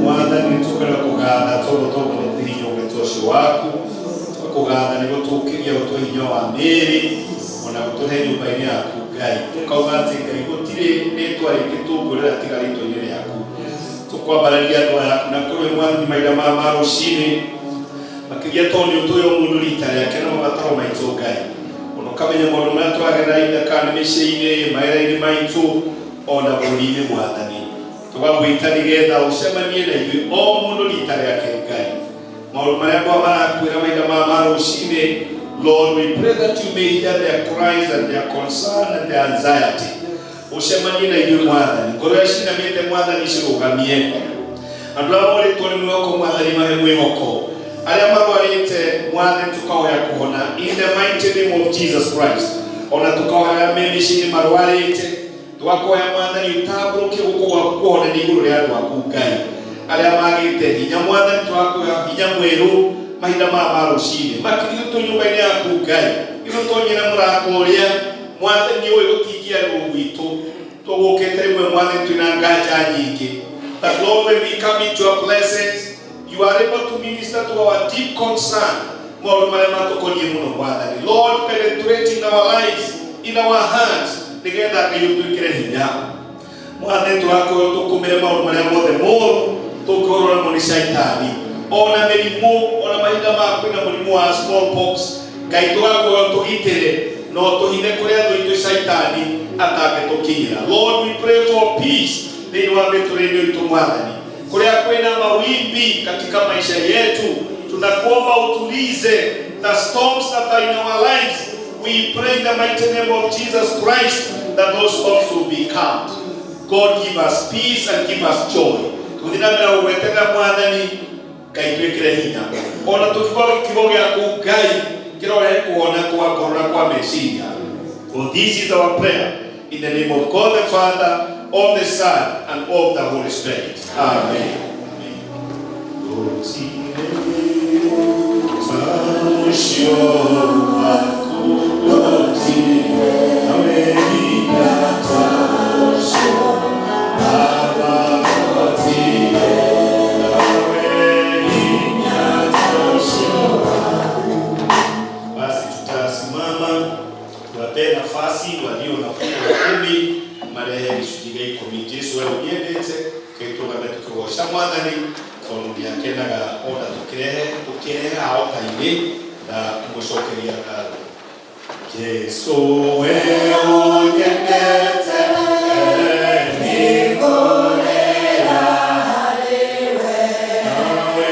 Mwathani tukana kugatha tondu tũgũrĩte hinya ũgwĩtwo ũcio waku tũkũgatha nĩ gũtũkĩria gũtũhe hinya wa mĩĩrĩ ona gũtũhe nyũmba-inĩ yaku Ngai. Tũkauga atĩ Ngai gũtirĩ rĩtwa rĩngĩ tũngĩũrĩra tiga rĩtwa-inĩ rĩaku. Tũkwambararia andũ aya aku na kũrĩ Mwathani mahinda ma rũcinĩ, makĩria tondũ nĩ ũtũĩ o mũndũ rita rĩake na mabataro maitũ Ngai. Ona ũkamenya maũndũ marĩa tũragerera ithaka kana mĩciĩ-inĩ, mawĩra-inĩ maitũ ona bũrũri-inĩ Mwathani. Tũgagwĩta nĩgetha ũcemanie na ithuĩ o mũndũ rita rĩake Ngai. Maũndũ marĩa andũ aya marakwĩra mahinda ma rũcinĩ, Lord, we pray that you may hear their cries and their concern and their anxiety. Ũcemanie na ithuĩ Mwathani. Ngoro iria cinamĩte Mwathani cirũgamie. Andũ arĩa morĩtwo nĩ mwĩhoko Mwathani mahe mwĩhoko. Arĩa marwarĩte Mwathani tũkahoya kũhona in the mighty name of Jesus Christ. Ona tũkahoya arĩa me mĩciĩ-inĩ marwarĩte, tũgakoya Mwathani ũtambũrũkie guoko gwaku kũhonania igũrũ rĩa andũ aku Ngai. Arĩa magĩte hinya Mwathani tũgakoya hinya mwerũ mahinda ma rũcinĩ. Makĩria tũ nyũmba-inĩ yaku Ngai. Ithuĩ tonyere mũrango ũrĩa Mwathani ũyũ gũtingĩarĩrwo gwitũ. Tũgũkĩte rĩmwe Mwathani twĩna nganja nyingĩ. But Lord, when we come into your presence, you are able to minister to our deep concern. Maũndũ marĩa matũkoniĩ mũno Mwathani. Lord, penetrate in our lives, in our hearts, nĩgetha Ngai ũtwĩkĩre hinya. Mwathani tũrakorwo tũkũmĩre maũndũ marĩa mothe moru tũngĩhũrwo namo nĩ caitani. Ona mĩrimũ, ona mahinda ma kwĩna mũrimũ wa smallpox, Ngai tũgakorwo tũgitĩre no tũhithe kũrĩa thũ itũ caitani atangĩtũkinyĩra. Lord, we pray for peace thĩinĩ wa mĩtũrĩre itũ Mwathani. Kũrĩa kwĩna mawimbi katika maisha yetu, tunakuomba utulize the storms that are in our lives. We pray in the mighty name of Jesus Christ that those storms will be calmed. God, give us peace and give us joy. Tũthiĩ na mbere gũgweterera Mwathani, Ngai twĩkĩre hinya. Ona tũkiuga kiugo gĩaku Ngai kĩrorehe kũhona kwa ngoro na kwa meciria. For this is our prayer in the name of God the Father, of the Son, and of the Holy Spirit. Amen. Basi tutasimama tuwapee nafasi walio na fungu la kumi marehe gĩcunjĩ gĩa ikũmi. Jesu we ũnyendete kĩtũgame tũkĩgoca Mwathani tondũ nĩakenaga ona tũkĩrehe aoka-inĩ na kũmũcokeria ngatho. Jesu we ũnyendete nĩngũrĩra harĩ we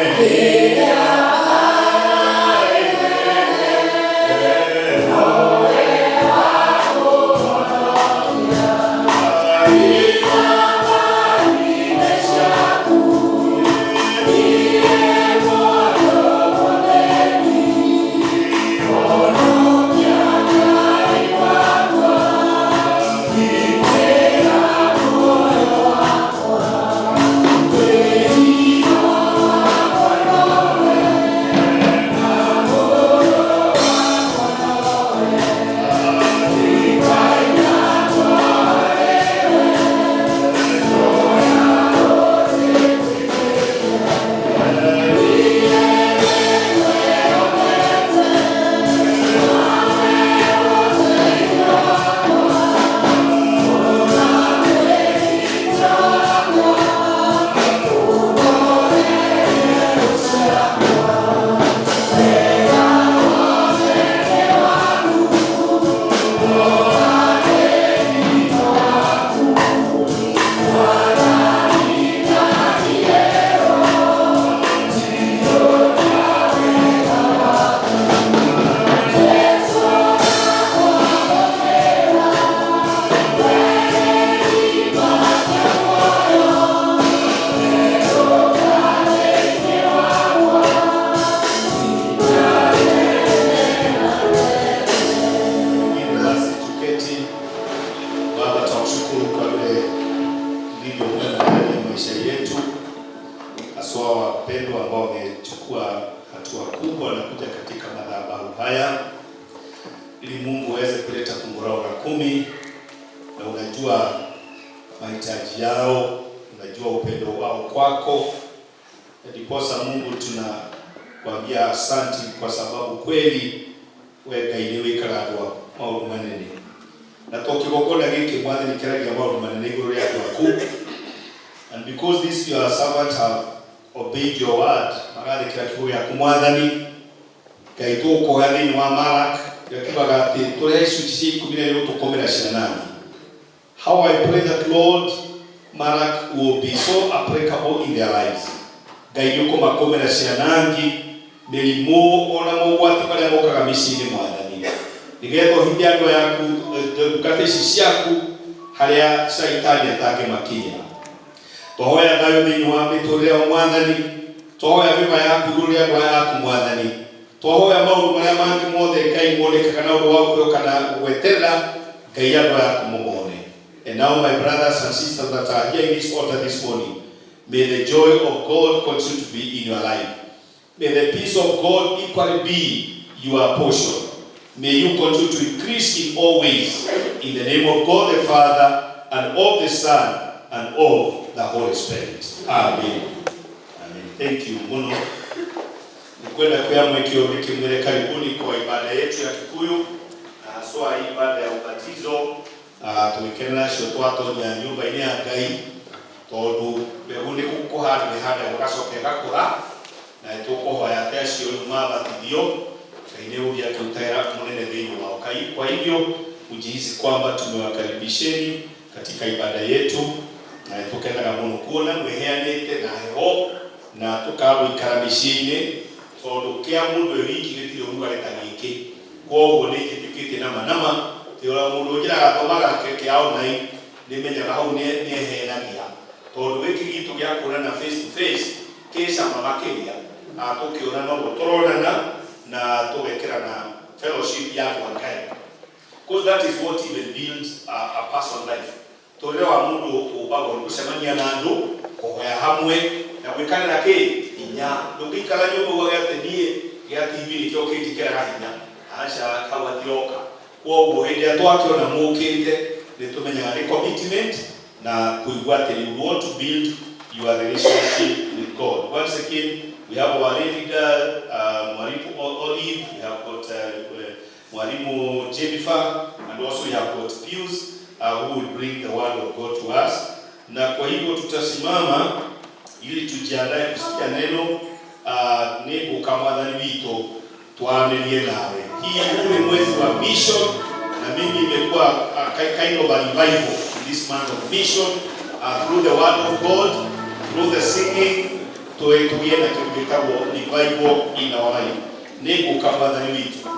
Ili basi tuketi. Baba, tunakushukuru kwa vile ulivyo mwema ndani ya maisha yetu, haswa wapendwa ambao wamechukua hatua kubwa na kuja katika madhabahu haya. ili Mungu aweze kuleta fungu lao la 10, na unajua mahitaji yao, unajua upendo wao kwako. Ndiposa Mungu tunakwambia asanti, kwa sababu kweli we Ngai nĩ wĩkaga andũ aku maũndũ manene, na to kĩgongona gĩkĩ, Mwathani, kĩragia maũndũ manene igũrũ rĩa andũ aku. And because this your servant have obeyed your word, magathĩkĩra kiugo gĩaku, Mwathani Ngai, tũkũhoya thĩinĩ wa Malak kĩrĩa kiugaga atĩ tũrĩa icunjĩ cia 12 tũkomera ciana. How I pray that, Lord, Malak will be so applicable in their lives. Ngai nĩ ũkũmakomera ciana ngi mĩrimũ ona mogwati marĩa mokaga mĩciĩ-inĩ, Mwathani, nĩgetha ũhithe andũ yaku, ndungata ici ciaku, harĩa caitani atangĩmakinyĩra. Twahoya thayũ thĩinĩ wa mĩtũrĩre yao, Mwathani. Twahoya mĩba yaku igũrũ rĩa andũ aya aku, Mwathani. Twahoya maũndũ marĩa mangĩ mothe, Ngai, monekaga na ũndũ wa kwĩhoka na gweterera, Ngai, andũ aya aku mũmone. And now, my brothers and sisters that are here in this altar this morning, may the joy of God continue to be in your life. May the peace of God equally be your portion. May you continue to increase in all ways. In the name of God the Father, and of the Son, and of the Holy Spirit. Amen. Amen. Thank you muno. Nikwenda kuya mwekio nikimwire karibuni kwa ibada yetu ya Kikuyu na haswa hii ibada ya ubatizo. Tũgĩkenera acio twatonya nyũmba-inĩ ya Ngai, tondũ mbegũ nĩ kũhandwo ĩhandagwo ĩgacoka ĩgakũra, na tũkũhoya atĩ acio rĩu mabatithio, Ngai nĩ ũgĩa akĩruta mũnene thĩinĩ wao. Kwa hivyo ujihisi kwamba tumewakaribisheni katika ibada yetu, na tũkenaga mũno kuona mwĩheanĩte na heho na tũkaga gũikara mĩciĩ-inĩ, tondũ kĩa mũndũ wĩ wiki gĩtirĩ ũrugarĩ ta gĩkĩ. Koguo nĩ njĩtĩkĩtie nama nama ti ũrĩa mũndũ ũnjĩraga thomaga kĩa online, nĩ menyaga hau nĩ ehenagia, tondũ gĩkĩ gitũ gĩa kuonana face to face kĩ cama makĩria. Tũkĩona noguo tũronana na tũgekĩrana fellowship ya kwa Ngai, because that is what even builds a person life. Tũrĩre wa mũndũ ũmbagwo nĩ gũcemania na andũ, kũhoya hamwe na gwĩkanĩra kĩ hinya. Ndũngĩikara nyũmba ugage atĩ niĩ gĩa TV nĩkĩo kĩnjĩkĩraga hinya, aca, hau hatiroka. Koguo hĩndĩ ĩrĩa twakĩona mũkĩte, nĩ tũmenyaga nĩ commitment na kũigua atĩ you want to build your relationship with God. Once again, we have our leader, Mwalimu Olive, we have got Mwalimu Jennifer, and also we have got Pius, who will bring the word of God to us. Na kwa hivyo tutasimama ili tujiandae kusikia neno. Nĩ ngũka Mwathani witũ twaranĩrie nawe. Hii huu ni mwezi wa mission, na mimi imekuwa kind of a revival in this month of mission, through the word of God, through the singing, tũgĩe na kĩndũ gĩtagwo revival in our life. Nĩ ngũka Mwathani witũ.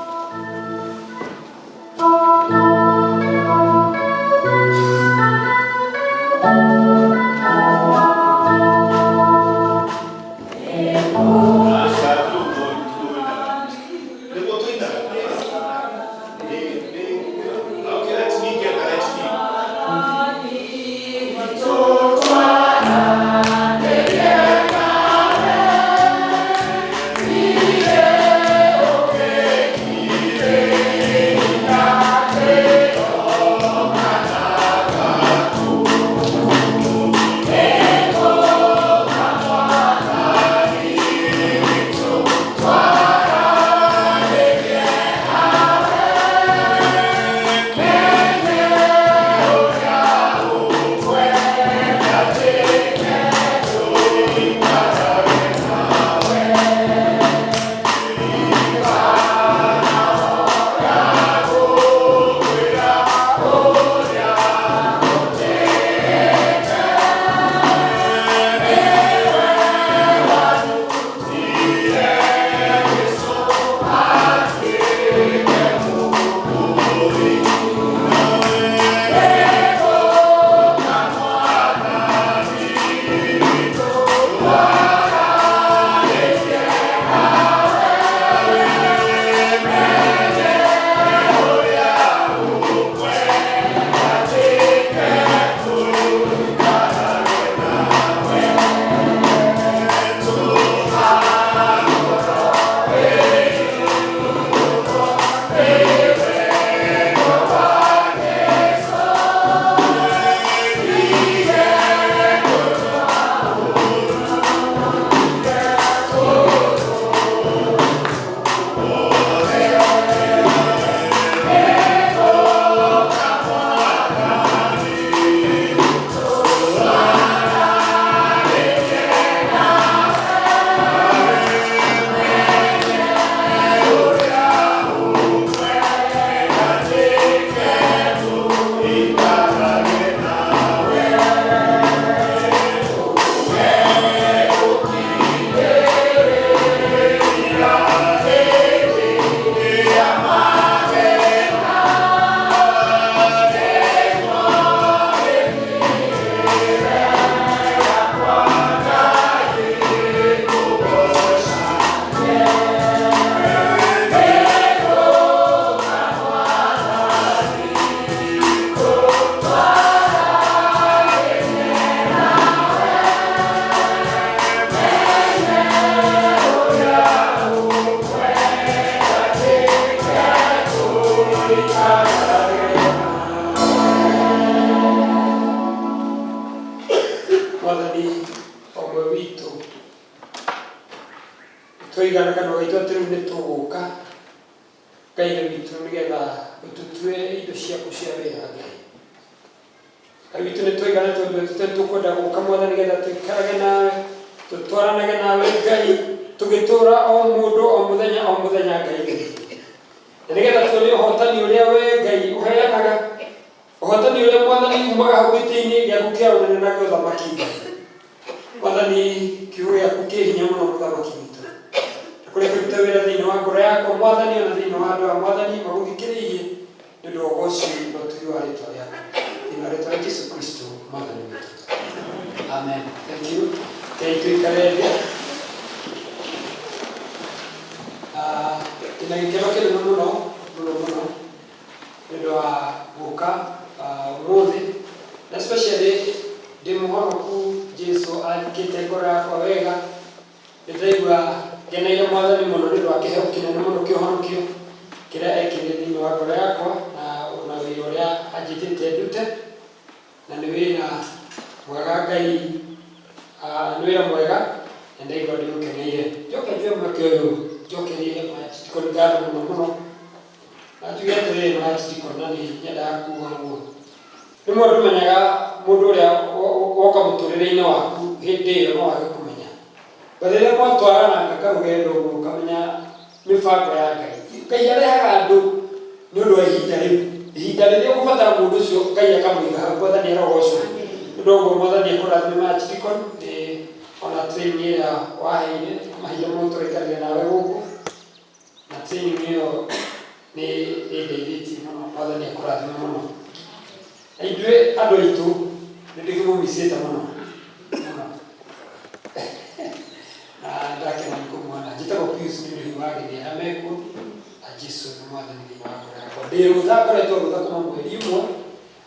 Aca, nĩguo tũinaga. Okay, let me get the right key. Twaigana kanua gaitũ atĩ rĩu nĩ tũgũka Ngai witũ nĩgetha ũtũtue indo ciaku cia wĩra. Ngai Ngai witũ, nĩ twaigana tondũ tũte tũkwenda gũka Mwathani nĩgetha tũikarage nawe, tũtwaranage nawe Ngai, tũgĩtũra o mũndũ o mũthenya o mũthenya, Ngai witũ, na nĩgetha tuone ũhotani ũrĩa we Ngai ũheanaga, ũhotani ũrĩa Mwathani umaga hau gĩtĩ-inĩ gĩaku kĩa ũnene na kĩa ũthamaki. Ngai Mwathani, kiugo gĩaku kĩ hinya mũno, mũthamaki witũ, na kũrĩa kũruta wĩra thĩinĩ wa ngoro yakwa Mwathani, ona thĩinĩ wa andũ a Mwathani magũthikĩrĩirie, nĩ ũndũ wa ũgoci na ũtugi wa rĩtwa rĩaku, thĩinĩ wa rĩtwa rĩa Jesu Kristo Mwathani witũ, amen. Thank you. Ngai tũikare thĩ. Ah, ndĩna gĩkeno kĩnene mũno mũno mũno nĩ ũndũ wa gũka ũmũthĩ, na especially ndĩ mũhonoku. Jesu athikĩte ngoro yakwa wega. Nĩ ndĩraigua ngeneire Mwathani mũno nĩ ũndũ wa kĩheo kĩnene mũno kĩa ũhonokio kĩrĩa ekĩrire thĩinĩ wa ngoro yakwa, na wĩra ũrĩa anjĩtĩte ndute, na nĩ wĩra mwega Ngai, nĩ wĩra mwega na ndaigua ndĩũkeneire. Njoke njoe mweke ũyũ njokerie Archdeacon ngatho mũno mũno, na njuge atĩrĩrĩ, Archdeacon, na nĩ nyendaga kuga ũguo, rĩmwe ndũmenyaga mũndũ ũrĩa woka mũtũrĩre-inĩ waku hĩndĩ ĩyo no wage kũmenya, but rĩrĩa mwatwarana karũgendo ũguo ũkamenya mĩbango ya Ngai. Ngai arehaga andũ nĩ ũndũ wa ihinda rĩu, ihinda rĩrĩa ũkũbatara mũndũ ũcio Ngai akamũiga hau. Mwathani arogocwo. Nĩ ũndũ ũguo Mwathani akũrathime, Archdeacon, nĩ ona training ĩrĩa waheire mahinda mothe tũraikarire nawe gũkũ, na training ĩyo nĩ ĩndeithĩtie mũno. Mwathani akũrathime mũno. Na ithuĩ andũ aitũ nĩ ndĩkĩmũmicĩte mũno mũno, na ndakena nĩ kũmuona. Njĩtagwo Pius nĩ ũrĩhi wa ageni arĩa mekuo, na Jesu nĩ Mwathani thĩinĩ wa ngoro yakwa. Ndĩ rũtha, ngoretwo rũtha kuma mweri ũmwe,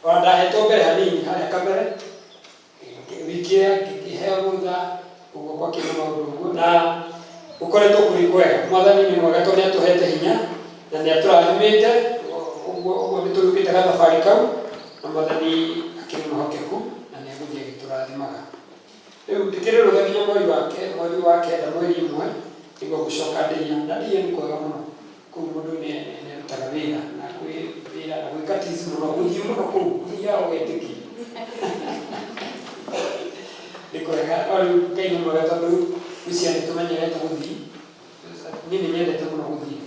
ona ndahetwo mbere hanini harĩa kamere wiki ĩrĩa ngĩheo rũtha ũguo gwakĩrĩ maũndũ ũguo, na gũkoretwo kũrĩ kwega. Mwathani nĩ mwega tondũ nĩ atũhete hinya na nĩ atũrathimĩte ũguo. Ũguo nĩ tũrukĩte gathabarĩ kau, na Mwathani akĩrĩ mwĩhokeku na nĩ egũthiĩ agĩtũrathimaga. Rĩu ndĩkĩrĩ rũtha nginya mweri wa kenda, mweri ĩmwe nĩguo ngũcoka ndĩia, na ndĩia nĩ kwega mũno. Kũu mũndũ nĩ arutaga wĩra na kwĩ wĩra na gwĩka tizi mũno, gũthiĩ mũno kũu gũthiaga ũgetĩkia nĩ kwega. No rĩu Ngai nĩ mwega tondũ gwĩciria nĩ tũmenyerete gũthiĩ. Niĩ nĩ nyendete mũno gũthiĩ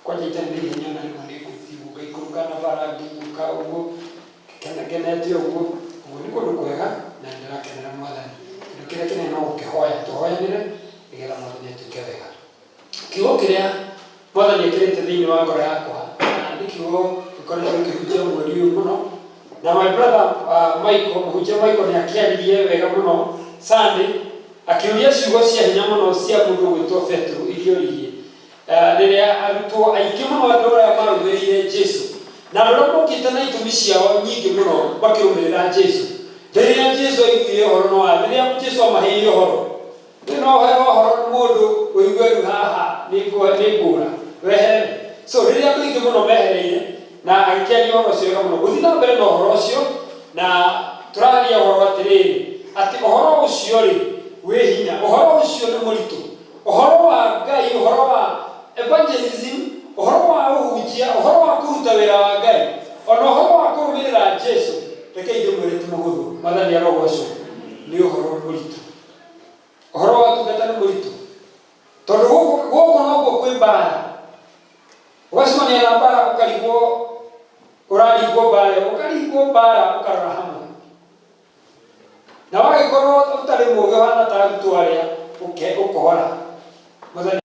kwanja itarĩ na ihenya, na rĩmwe nĩ ngũthiĩ ũguo ngaikũrũka na bara ngĩinũka ũguo ngenete ũguo. Ũguo nĩ kũndũ kwega na nĩ ndĩrakenera Mwathani. Kĩndũ kĩrĩa kĩnene no gũkĩhoya, tũhoyanĩre nĩgetha Mwathani atuĩke wega. Kiugo kĩrĩa Mwathani ekĩrĩte thĩinĩ wa ngoro yakwa, na nĩ kiugo gĩkoretwo gĩkĩhunjia mweri ũyũ mũno, na my brother Michael, mũhunjia Michael, nĩ akĩaririe wega mũno Sunday, akĩũria ciugo cia hinya mũno cia mũndũ ũgwĩtwo Petero, iria oririe rĩrĩa arutwo aingĩ mũno, andũ arĩa marũmĩrĩire Jesu na andũ arĩa mokĩte na itũmi ciao nyingĩ mũno makĩrũmĩrĩra Jesu, rĩrĩa Jesu aiguire ũhoro no rĩrĩa Jesu amaheire ũhoro. Rĩu no ũheo ũhoro nĩ mũndũ ũigue rĩu haha nĩ ngũra weherere. So rĩrĩa andũ aingĩ mũno mehereire, na agĩkĩaria ũhoro ũcio wega mũno, gũthiĩ na mbere na ũhoro ũcio, na tũraria ũhoro atĩrĩrĩ, atĩ ũhoro ũcio rĩ wĩ hinya, ũhoro ũcio nĩ mũritũ, ũhoro wa Ngai, ũhoro wa evangelism, ũhoro wa ũhunjia, ũhoro wa kũruta wĩra wa Ngai, ona ũhoro wa kũrũmĩrĩra Jesu. Rekei ndĩmwĩre ti mũhũthũ. Mwathani arogocwo. Nĩ ũhoro mũritũ. Ũhoro wa ũtungata nĩ mũritũ tondũ gũkũ nokuo kwĩ mbara, ũgacemania na mbara, ũkarigwo ũraringwo mbara ĩyo, ũkaringwo mbara ũkarora hamwe, na wagĩkorwo ũtarĩ mũũgĩ ũhana ta arutwo arĩa ũkora. Mwathani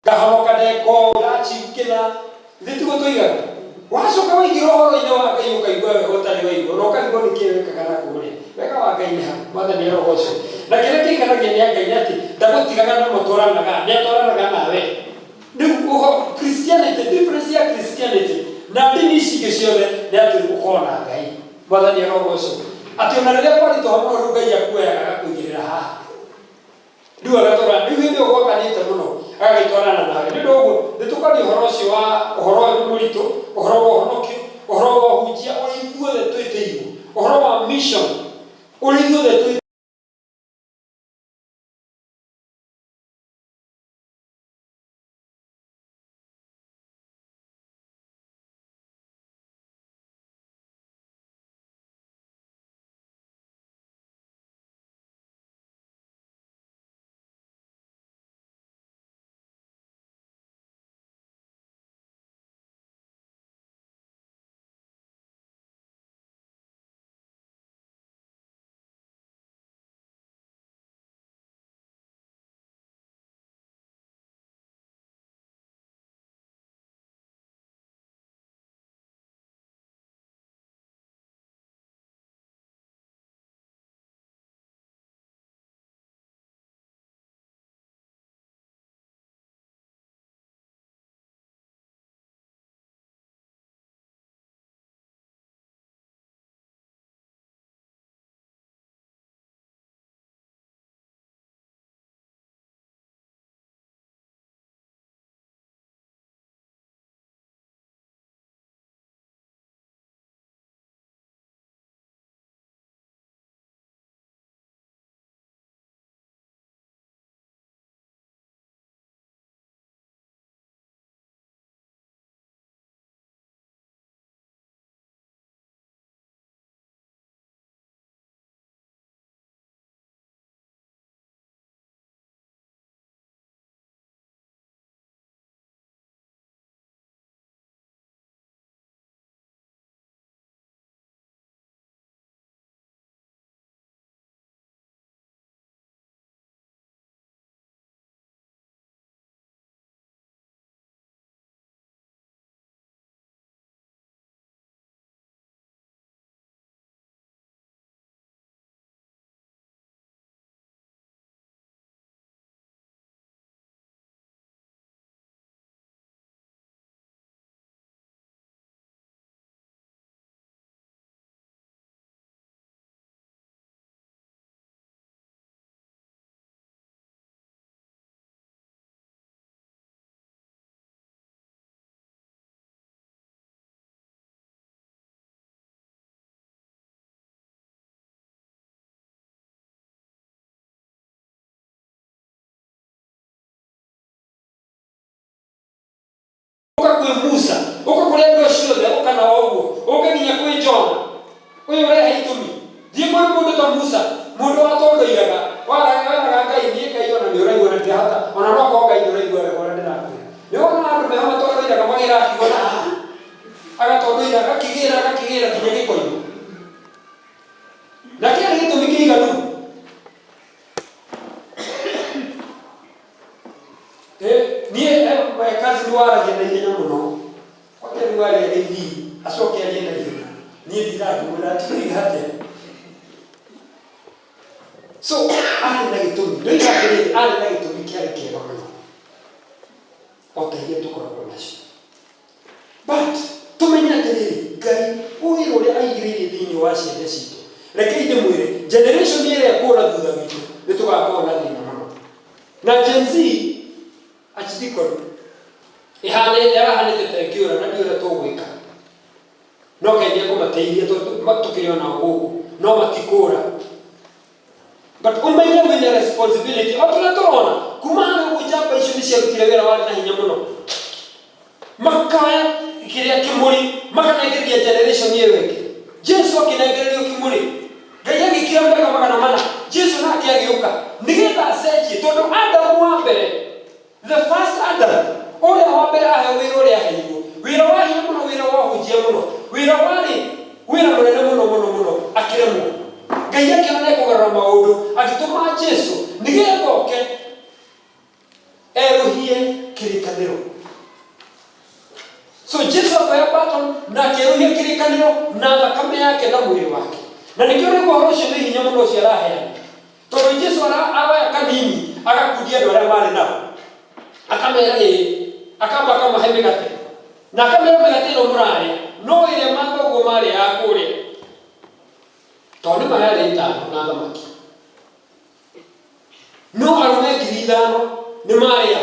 Ngahonoka ndeko ndachieve kĩna. Ithuĩ tiguo tũigaga. Wacoka waingĩra ũhoro-inĩ wa Ngai ũkaigua wega ũtarĩ waigua, na ũkarigwo nĩkĩ wekaga na kũrĩa. Wega wa Ngai nĩ hau. Mwathani arogocwo. Na kĩrĩa kĩngenagia nĩ Ngai nĩ atĩ ndagũtigaga na mũtwaranaga, nĩ atwaranaga nawe. Rĩu ũho Christianity, difference ya Christianity na ndini ici ingĩ ciothe nĩ atĩ ũkoragwo na Ngai. Mwathani arogocwo. Atĩ ona rĩrĩa kwaritũha mũno rĩu Ngai akuoyaga agakũigĩrĩra haha. Rĩu agatwara, rĩu hĩndĩ ĩyo gwakanĩte mũno, agagĩtwarana nawe. Nĩ ũndũ wa ũguo, nĩ tũkwaria ũhoro ũcio wa, ũhoro ũyũ nĩ mũritũ, ũhoro wa ũhonokio, ũhoro wa ũhunjia ũrĩa ithuothe twĩtĩirwo, ũhoro wa mission ũrĩa ithuothe twĩ. Ũka kwĩ Musa, ũka kũrĩ andũ acio othe, ũka nao ũguo, ũke nginya kwĩ Jona. Ũyũ ũrehe itũmi. Thiĩ kũrĩ mũndũ ta Musa, mũndũ watondoiraga, weraga Ngai, niĩ Ngai ona nĩ ũraigua na ndirahota, ona no korwo Ngai ndũraigua wega ũrĩa ndĩrakwĩra. Nĩ wonaga andũ meho matondoiraga magĩraga kiugo na haha, agatondoira, agakĩgĩra, agakĩgĩra nginya gĩkoima. Na kĩarĩ gĩtũmi kĩiganu. Eh, niĩ eh, cousin waragia na ihenya mũno kwanja rĩu aria gĩthii acoke arie na ihenya niĩ ndiraga ngĩmwĩra atĩ atĩa so arĩ na gĩtũmi ndoiga atĩrĩrĩ arĩ na gĩtũmi kĩarĩ kĩega mũno o ta iria tũkoragwo nacio But tũmenye atĩrĩrĩ, Ngai wĩra ũrĩa aigĩrĩire thĩinĩ wa ciana citũ, rekei ndĩmwĩre, generation ĩrĩa ĩkũra thutha witũ nĩ tũgakorwo na thĩna mũno. Na Gen Z Archdeacon ĩhana ĩrahanĩte ta ĩngĩũra na ndiũĩ ũrĩa tũgwĩka. No Ngai nĩ ekũmateithia tondũ tũkĩrĩ o nao gũkũ, no matikũra. But ũmenye wĩna responsibility. O tũrĩa tũrona kuma harĩa ũguo njamba icio nĩ ciarutire wĩra warĩ na hinya mũno. Makaya kĩrĩa kĩmũrĩ makanengereria generation ĩyo ĩngĩ. Jesu akĩnengererio kĩmũrĩ. Ngai agĩkira mĩaka 400. Jesu nake agĩũka nĩgetha acenjie tondũ Adamu wa mbere The first Adam, ũrĩa wa mbere aheo wĩra ũrĩa aheirwo, wĩra wa hinya mũno, wĩra wa ũhunjia mũno, wĩra warĩ wĩra mũnene mũno mũno mũno, akĩremwo. Ngai akĩona nĩ ekũgarũra maũndũ, agĩtũma Jesu nĩgetha oke erũhie kĩrĩa. Kĩrĩkanĩro. So Jesu akoya baton na akĩerũhia kĩrĩkanĩro na thakame yake na mwĩrĩ wake. Na nĩkĩo rĩu ũhoro ũcio nĩ hinya mũno ũcio araheana, tondũ Jesu aroya kanini agakundia andũ arĩa marĩ nao, akamera ĩĩ, akamba akamahe mĩgate na akamera mĩgate ĩno mũrarĩa no ĩrĩa mathoguo marĩaga kũrĩa, tondũ nĩ mararĩa 5 na thamaki, no arũme 5,000 nĩ marĩa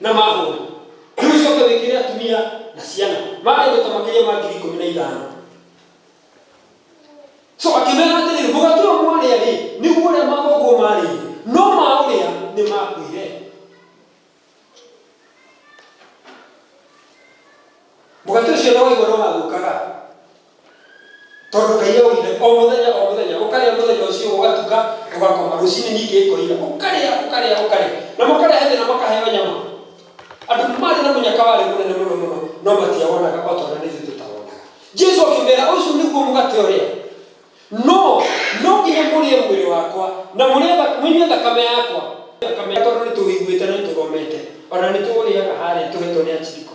na mahũna. Rĩu ũcoke wĩkĩre atumia na ciana, marĩ andũ ta makĩria ma 15,000. So akĩmera atĩrĩrĩ, mũgate ũyũ mwarĩa rĩ, nĩguo ũrĩa mathoguo marĩire, no maũrĩa nĩ makuire. Mũgate ũcio no waigua no wathũkaga, tondũ Ngai augire o mũthenya o mũthenya ũkarĩa, mũthenya ũcio ũgatuka ũgakoma, rũcinĩ ningĩ ĩkoira, ũkarĩa ũkarĩa ũkarĩa, na makarehe thĩna, makaheo nyama. Andũ marĩ na mũnyaka warĩ mũnene mũno mũno, no matiawonaga o ta ũrĩa ithuĩ tũtawonaga. Jesu akĩmera, ũcio nĩguo mũgate ũrĩa, no no nginya mũrĩe mwĩrĩ wakwa na mũrĩe mũnyue thakame yakwa. Thakame, tondũ nĩ tũwĩiguĩte na nĩ tũthomete, ona nĩ tũũrĩaga harĩa tũhetwo nĩ achiriko.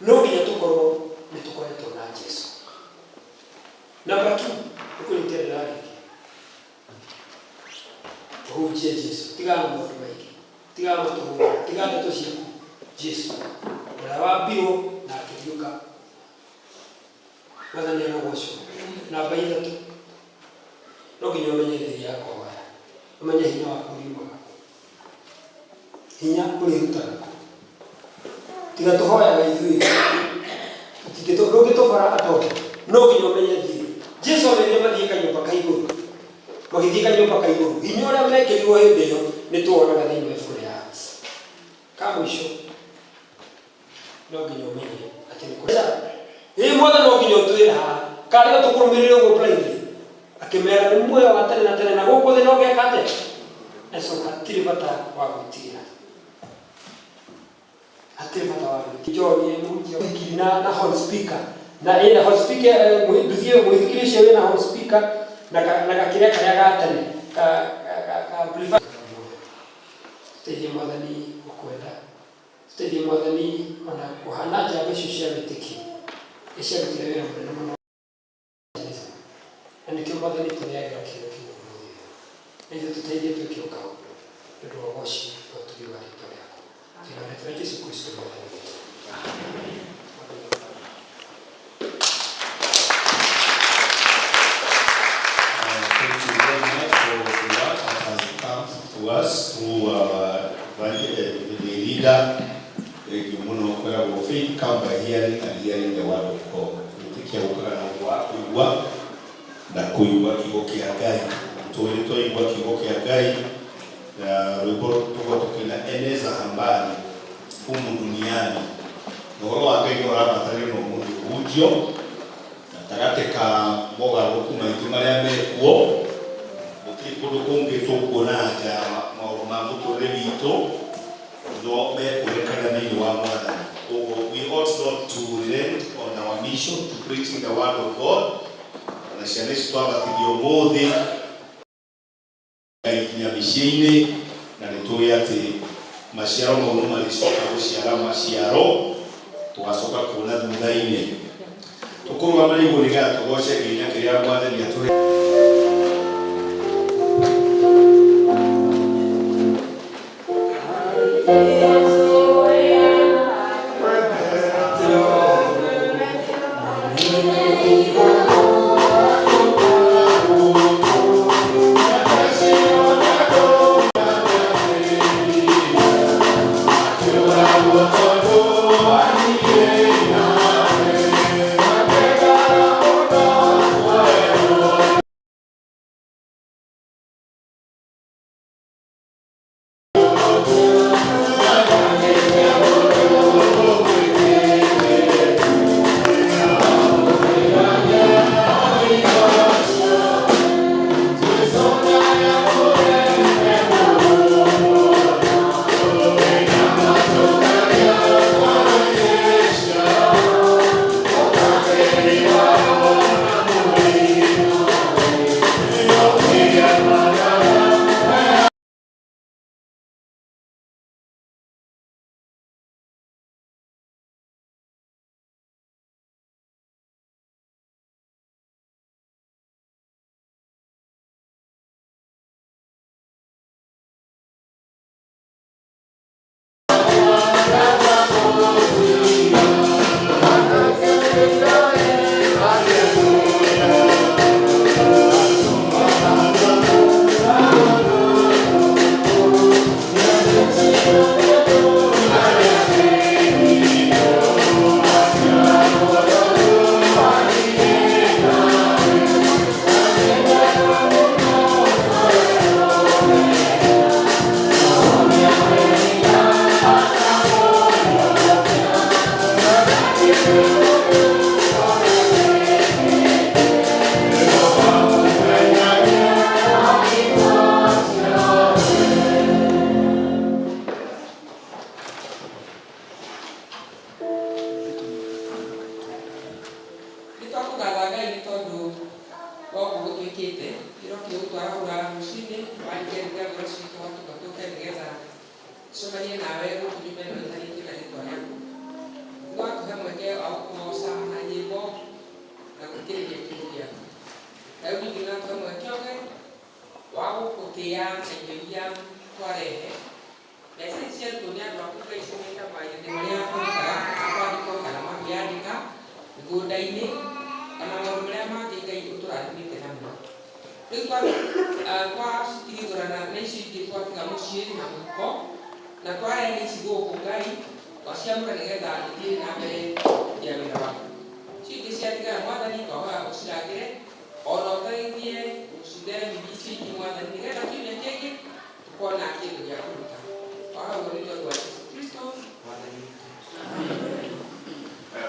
No nginya tũkorwo nĩ tũkoretwo na Jesu. Namba 2, nĩkũrĩkia ndĩrarĩkia. Tũhunjie Jesu, tigana na maũndũ maingĩ, tigana matũhũra, tigana ndeto ciaku. Jesu ũrĩa wambirwo na akĩriũka, Mwathani arogocwo. Namba 3, no nginya ũmenye thiri ya kũhoya, ũmenye hinya waku uriumaga kũ, hinya ũrĩrutaga kũ. Tiga tũhoyaga ithuĩ, ndũngĩtũbara atonga, no nginya ũmenye thiri. Jesu amerire mathiĩ kanyũmba ka igũrũ, magĩthiĩ kanyũmba ka igũrũ, hinya ũrĩa mekĩrirwo hĩndĩ ĩyo nĩ tũwonaga thĩinĩ wa ibuku rĩa Acts. Ka mũico, no nginya ũmenye atĩ nĩ kũrĩ ĩĩ Mwathani, no nginya ũtwĩre haha kana nĩgetha tũkũrũmĩrĩre ũguo blindly. Akĩmera nĩ muoyo wa tene na tene na gũkũ thĩ no ngeka atĩa? Na so hatirĩ bata wa gwĩtigĩra, hatirĩ bata wa gwĩtigĩra. John ĩ mũhunjia mũithikiri na horn speaker na ĩna horn speaker, nduthi ĩyo mũithikiri ũcio wĩna horn speaker na na gakĩrĩa karĩa ga tene ka amplifier. Tũteithie Mwathani gũkwenda, tũteithie Mwathani ona kũhana njamba icio cia wĩtĩkio nĩ ciarutire wĩra mũnene mũno, na nĩkĩo Mwathani tũneagĩra kĩheo kĩu ũmũthĩ ũyũ. Na ithuĩ tũteithie twĩke o kaũndũ nĩ ũndũ wa ũgoci na ũtugi wa rĩtwa rĩaku. Thĩinĩ wa rĩtwa rĩa Jesu Kristo Mwathani witũ. Amen. Thank you very much for the word that has come to us through our the leader. Thank you mũno. Kwĩragwo faith come by hearing and hearing the word of God. Gwĩtĩkia gũkaga na ũndũ wa kũigua na kũigua kiugo kĩa Ngai. Tũĩ nĩ twaigua kiugo kĩa Ngai na rwĩmbo tũkorwo tũkĩina eneza hambali humu duniani. Na ũhoro wa Ngai nĩ ũrabatarĩrio na ũmũthĩ ũhunjio gatagatĩ ka mogarũrũku maingĩ marĩa mekuo. Gũtirĩ kũndũ kũngĩ tũkuona nja ya maũndũ ma mũtũrĩre witũ no mekuonekana thĩinĩ wa Mwathani. Koguo we ought not to relent on our mission to preaching the word of God. Na ciana ici twabatithio ũmũthĩ Ngai nginya mĩciĩ-inĩ, na nĩ tũĩ atĩ maciaro mau nĩ marĩcoka gũciara maciaro tũgacoka kuona thutha-inĩ. Tũkũrũgama nĩguo nĩgetha tũgoce kĩhinya kĩrĩa Mwathani atũhe. Nĩ twakũgatha Ngai nĩ tondũ wa ũguo gũtuĩkĩte. Nĩũrokire gũtwarahũra rũcinĩ, waringaringa ngoro citũ watũma tũke nĩgetha tũcemanie nawe gũkũ nyũmba ĩno ĩtanĩtio na rĩtwa rĩaku. Nĩ watũhe mweke. Na rĩu ningĩ nĩwatũhe mweke ũngĩ wa gũgũtĩĩa na indo iria twarehe. Mbeca ici ciarutwo nĩ andũ aku Ngai ciumĩte mawĩra-inĩ marĩa marutaga ma kwandĩkwo kana ma kwĩyandĩka mĩgũnda-inĩ ona maũndũ marĩa mangĩ Ngai ũtũrathimĩte namo. Rĩu twacitigithũrana na icio ingĩ twatiga mũciĩ na mũhuko na twarehe ici gũkũ Ngai twaciamũra nĩgetha ithiĩ na mbere kũruta wĩra waku. Icio ingĩ ciatigara Mwathani twahoya ũcirangĩre ona ũteithie gũcitheremithia icio ingĩ Mwathani nĩgetha kiumia kĩngĩ tũkona kĩndũ gĩa kũruta. Twahoya ũguo nĩ tondũ wa Jesũ Kristo Mwathani witũ.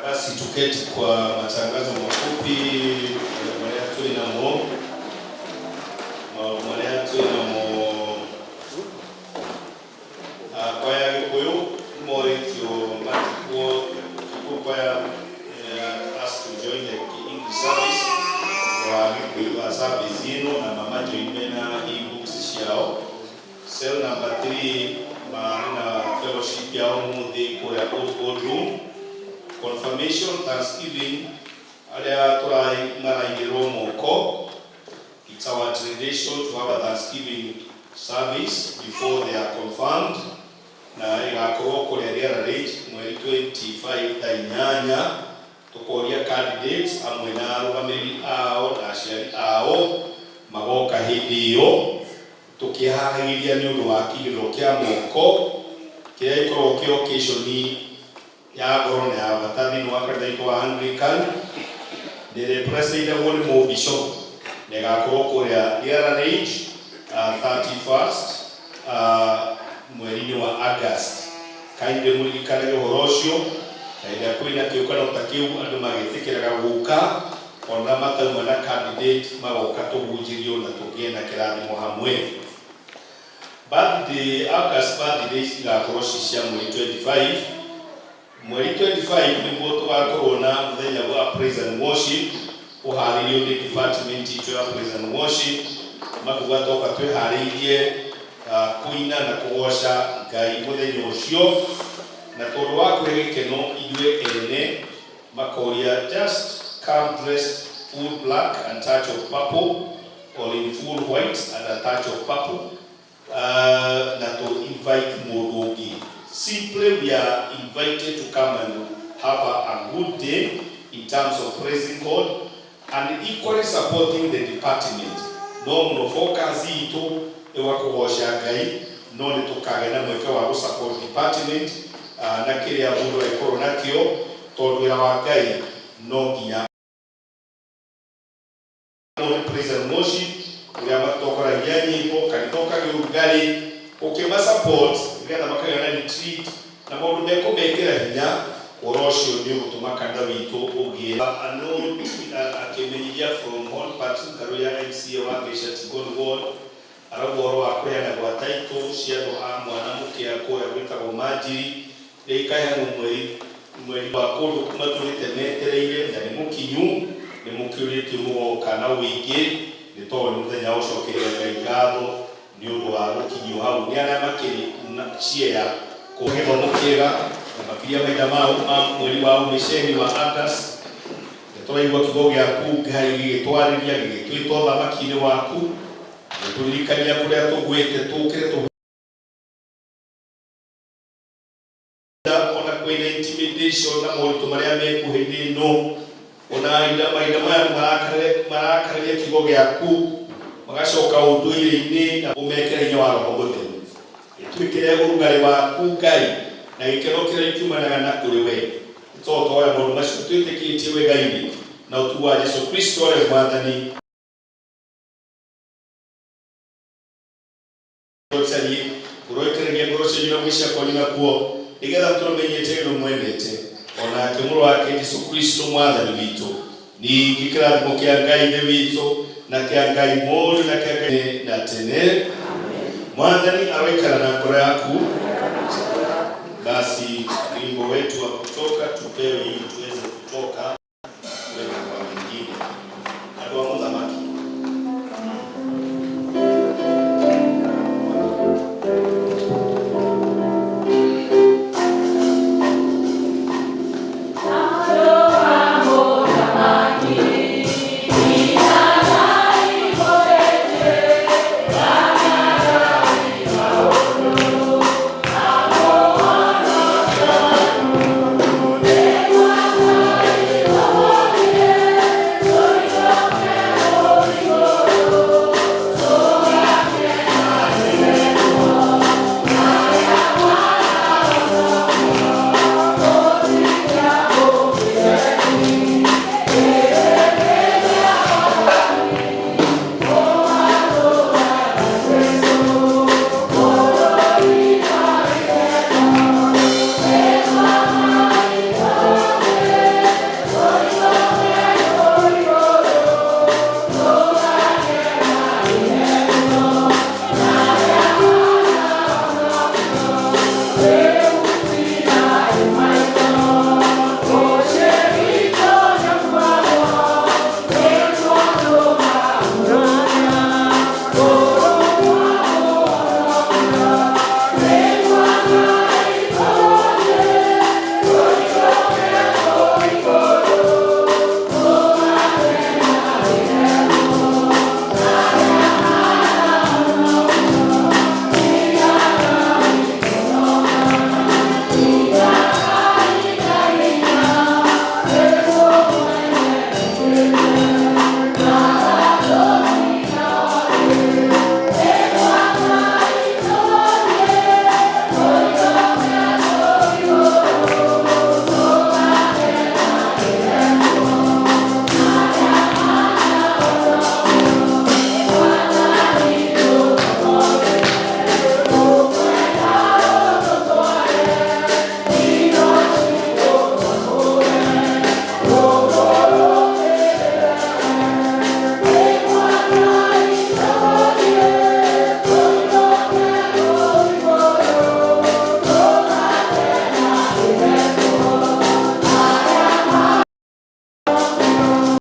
Basi tuketi kwa matangazo mafupi marĩa twĩ namo, maũndũ marĩa twĩ namo. Kwaya Gĩkũyũ morĩtio matigwo Gĩkũyũ kwaya asked to join the English service wa Gĩkũyũ wa service ĩno na mamajoin mena e-books ciao. Cell number 3 marĩ na fellowship yao ũmũthĩ kũrĩa Old Boardroom. Confirmation thanksgiving arĩa tũrai maraigĩrwo moko. It's our tradition to have a thanksgiving service before they are confirmed, na ĩgakorwo kũrĩa Riara Ridge mweri 25 thaa 8. Tũkoria candidates amwe na arũgamĩrĩri ao na aciari ao magoka hĩndĩ ĩyo, tũkĩharagĩria nĩ ũndũ wa kĩigĩrĩro kĩa moko kĩrĩa gĩkoragwo kĩ occasion ya goro na ya bata thĩinĩ wa kanitha witũ wa Anglican, na ĩrĩa ĩpresidagwo nĩ mũbishop, na ĩgakorwo kũrĩa Riara Ridge 31st mweri-inĩ wa August. Kainde mũririkanage ũhoro ũcio, na hĩndĩ ĩrĩa kwĩna kĩũngano ta kĩu andũ magĩtĩkĩraga gũka ona matauma na candidate, magoka tũhunjĩrio na tũgĩe na kĩrathimo hamwe. Birthday, August birthdays igakorwo ci cia mweri 25. Mweri 25 nĩguo tũgakorwo na mũthenya wa praise and worship ũharĩirio nĩ department itũ ya praise and worship. Makuga toka twĩharĩirie kũina na kũgoca Ngai mũthenya ũcio, na tondũ wa kũhe gĩkeno ithuĩ ene makoria just come dressed full black and touch of purple or in full white and a touch of purple, na to invite mũndũ ũngĩ. Simply we are invited to come and have a good day in terms of praising God and equally supporting the department. No mũno focus itũ nĩ wa kũgoca Ngai, no nĩ tũkagĩa na mweke wa gũ-support department na kĩrĩa mũndũ angĩkorwo nakĩo, tondũ wĩra wa Ngai no nginya nĩ praise and worship ũrĩa matongoragia nyĩmbo kanitha ũkagĩa ũrugarĩ ũkĩma support nĩgetha makagĩa na retreat na maũndũ mekũmekĩra hinya. Ũhoro ũcio nĩ ũgũtũma kanitha witũ ũgĩe akĩmenyithia from Hon Patrick Karuya, MCA wa Geisha Tigoni Ward, arauga ũhoro wa kũheana gwa title cia andũ a mwana mũkĩa kũrĩa gwĩtagwo Manjiri, rĩrĩa ikaheanwo mweri wa kũndũ kuma tũrĩte metereire na nĩ mũkinyu. Nĩ mũkĩũrĩtio mũgoka na ũingĩ, nĩ tondũ nĩ mũthenya wa gũcokeria Ngai ngatho nĩ ũndũ wa gũkinyio hau nĩ arĩa makĩrĩ na ciea kũ gĩthomo kĩega, na makĩria mahinda ma mweri wa ũmĩceni wa August. Nĩ tũraigua kiugo gĩaku Ngai gĩgĩtwarĩria, gĩgĩtwĩta ũthamaki-inĩ waku, gĩtũririkania kũrĩa tũgwĩte tũkĩre ona kwĩna intimidation na moritũ marĩa mekuo hĩndĩ ĩno, ona mahinda maya andũ marakararia kiugo gĩaku, magacoka ũndũire-inĩ, na ũmekĩre hinya wa Roho Mũtheru, ĩtwĩkĩre ũrugarĩ waku Ngai na gĩkeno kĩrĩa kiumanaga na kũrĩ we, tondũ twoya maũndũ macio twĩtĩkĩtie wega-inĩ na ũtugu wa Jesu Kristo arĩ Mwathani. Carie ũroĩkĩrĩria ngoro cianyu na gwĩcia kwanyu nakuo, nĩgetha tũmenyete ũrĩa mwendete onake mũrũ wake Jesu Kristo Mwathani witũ. Ningĩ kĩrathimo kĩa Ngai Ithe witũ na kĩa Ngai Mũriũ na kĩa Ngai na tene. Mwathani aroikara na ngoro yaku. Basi wimbo wetu wa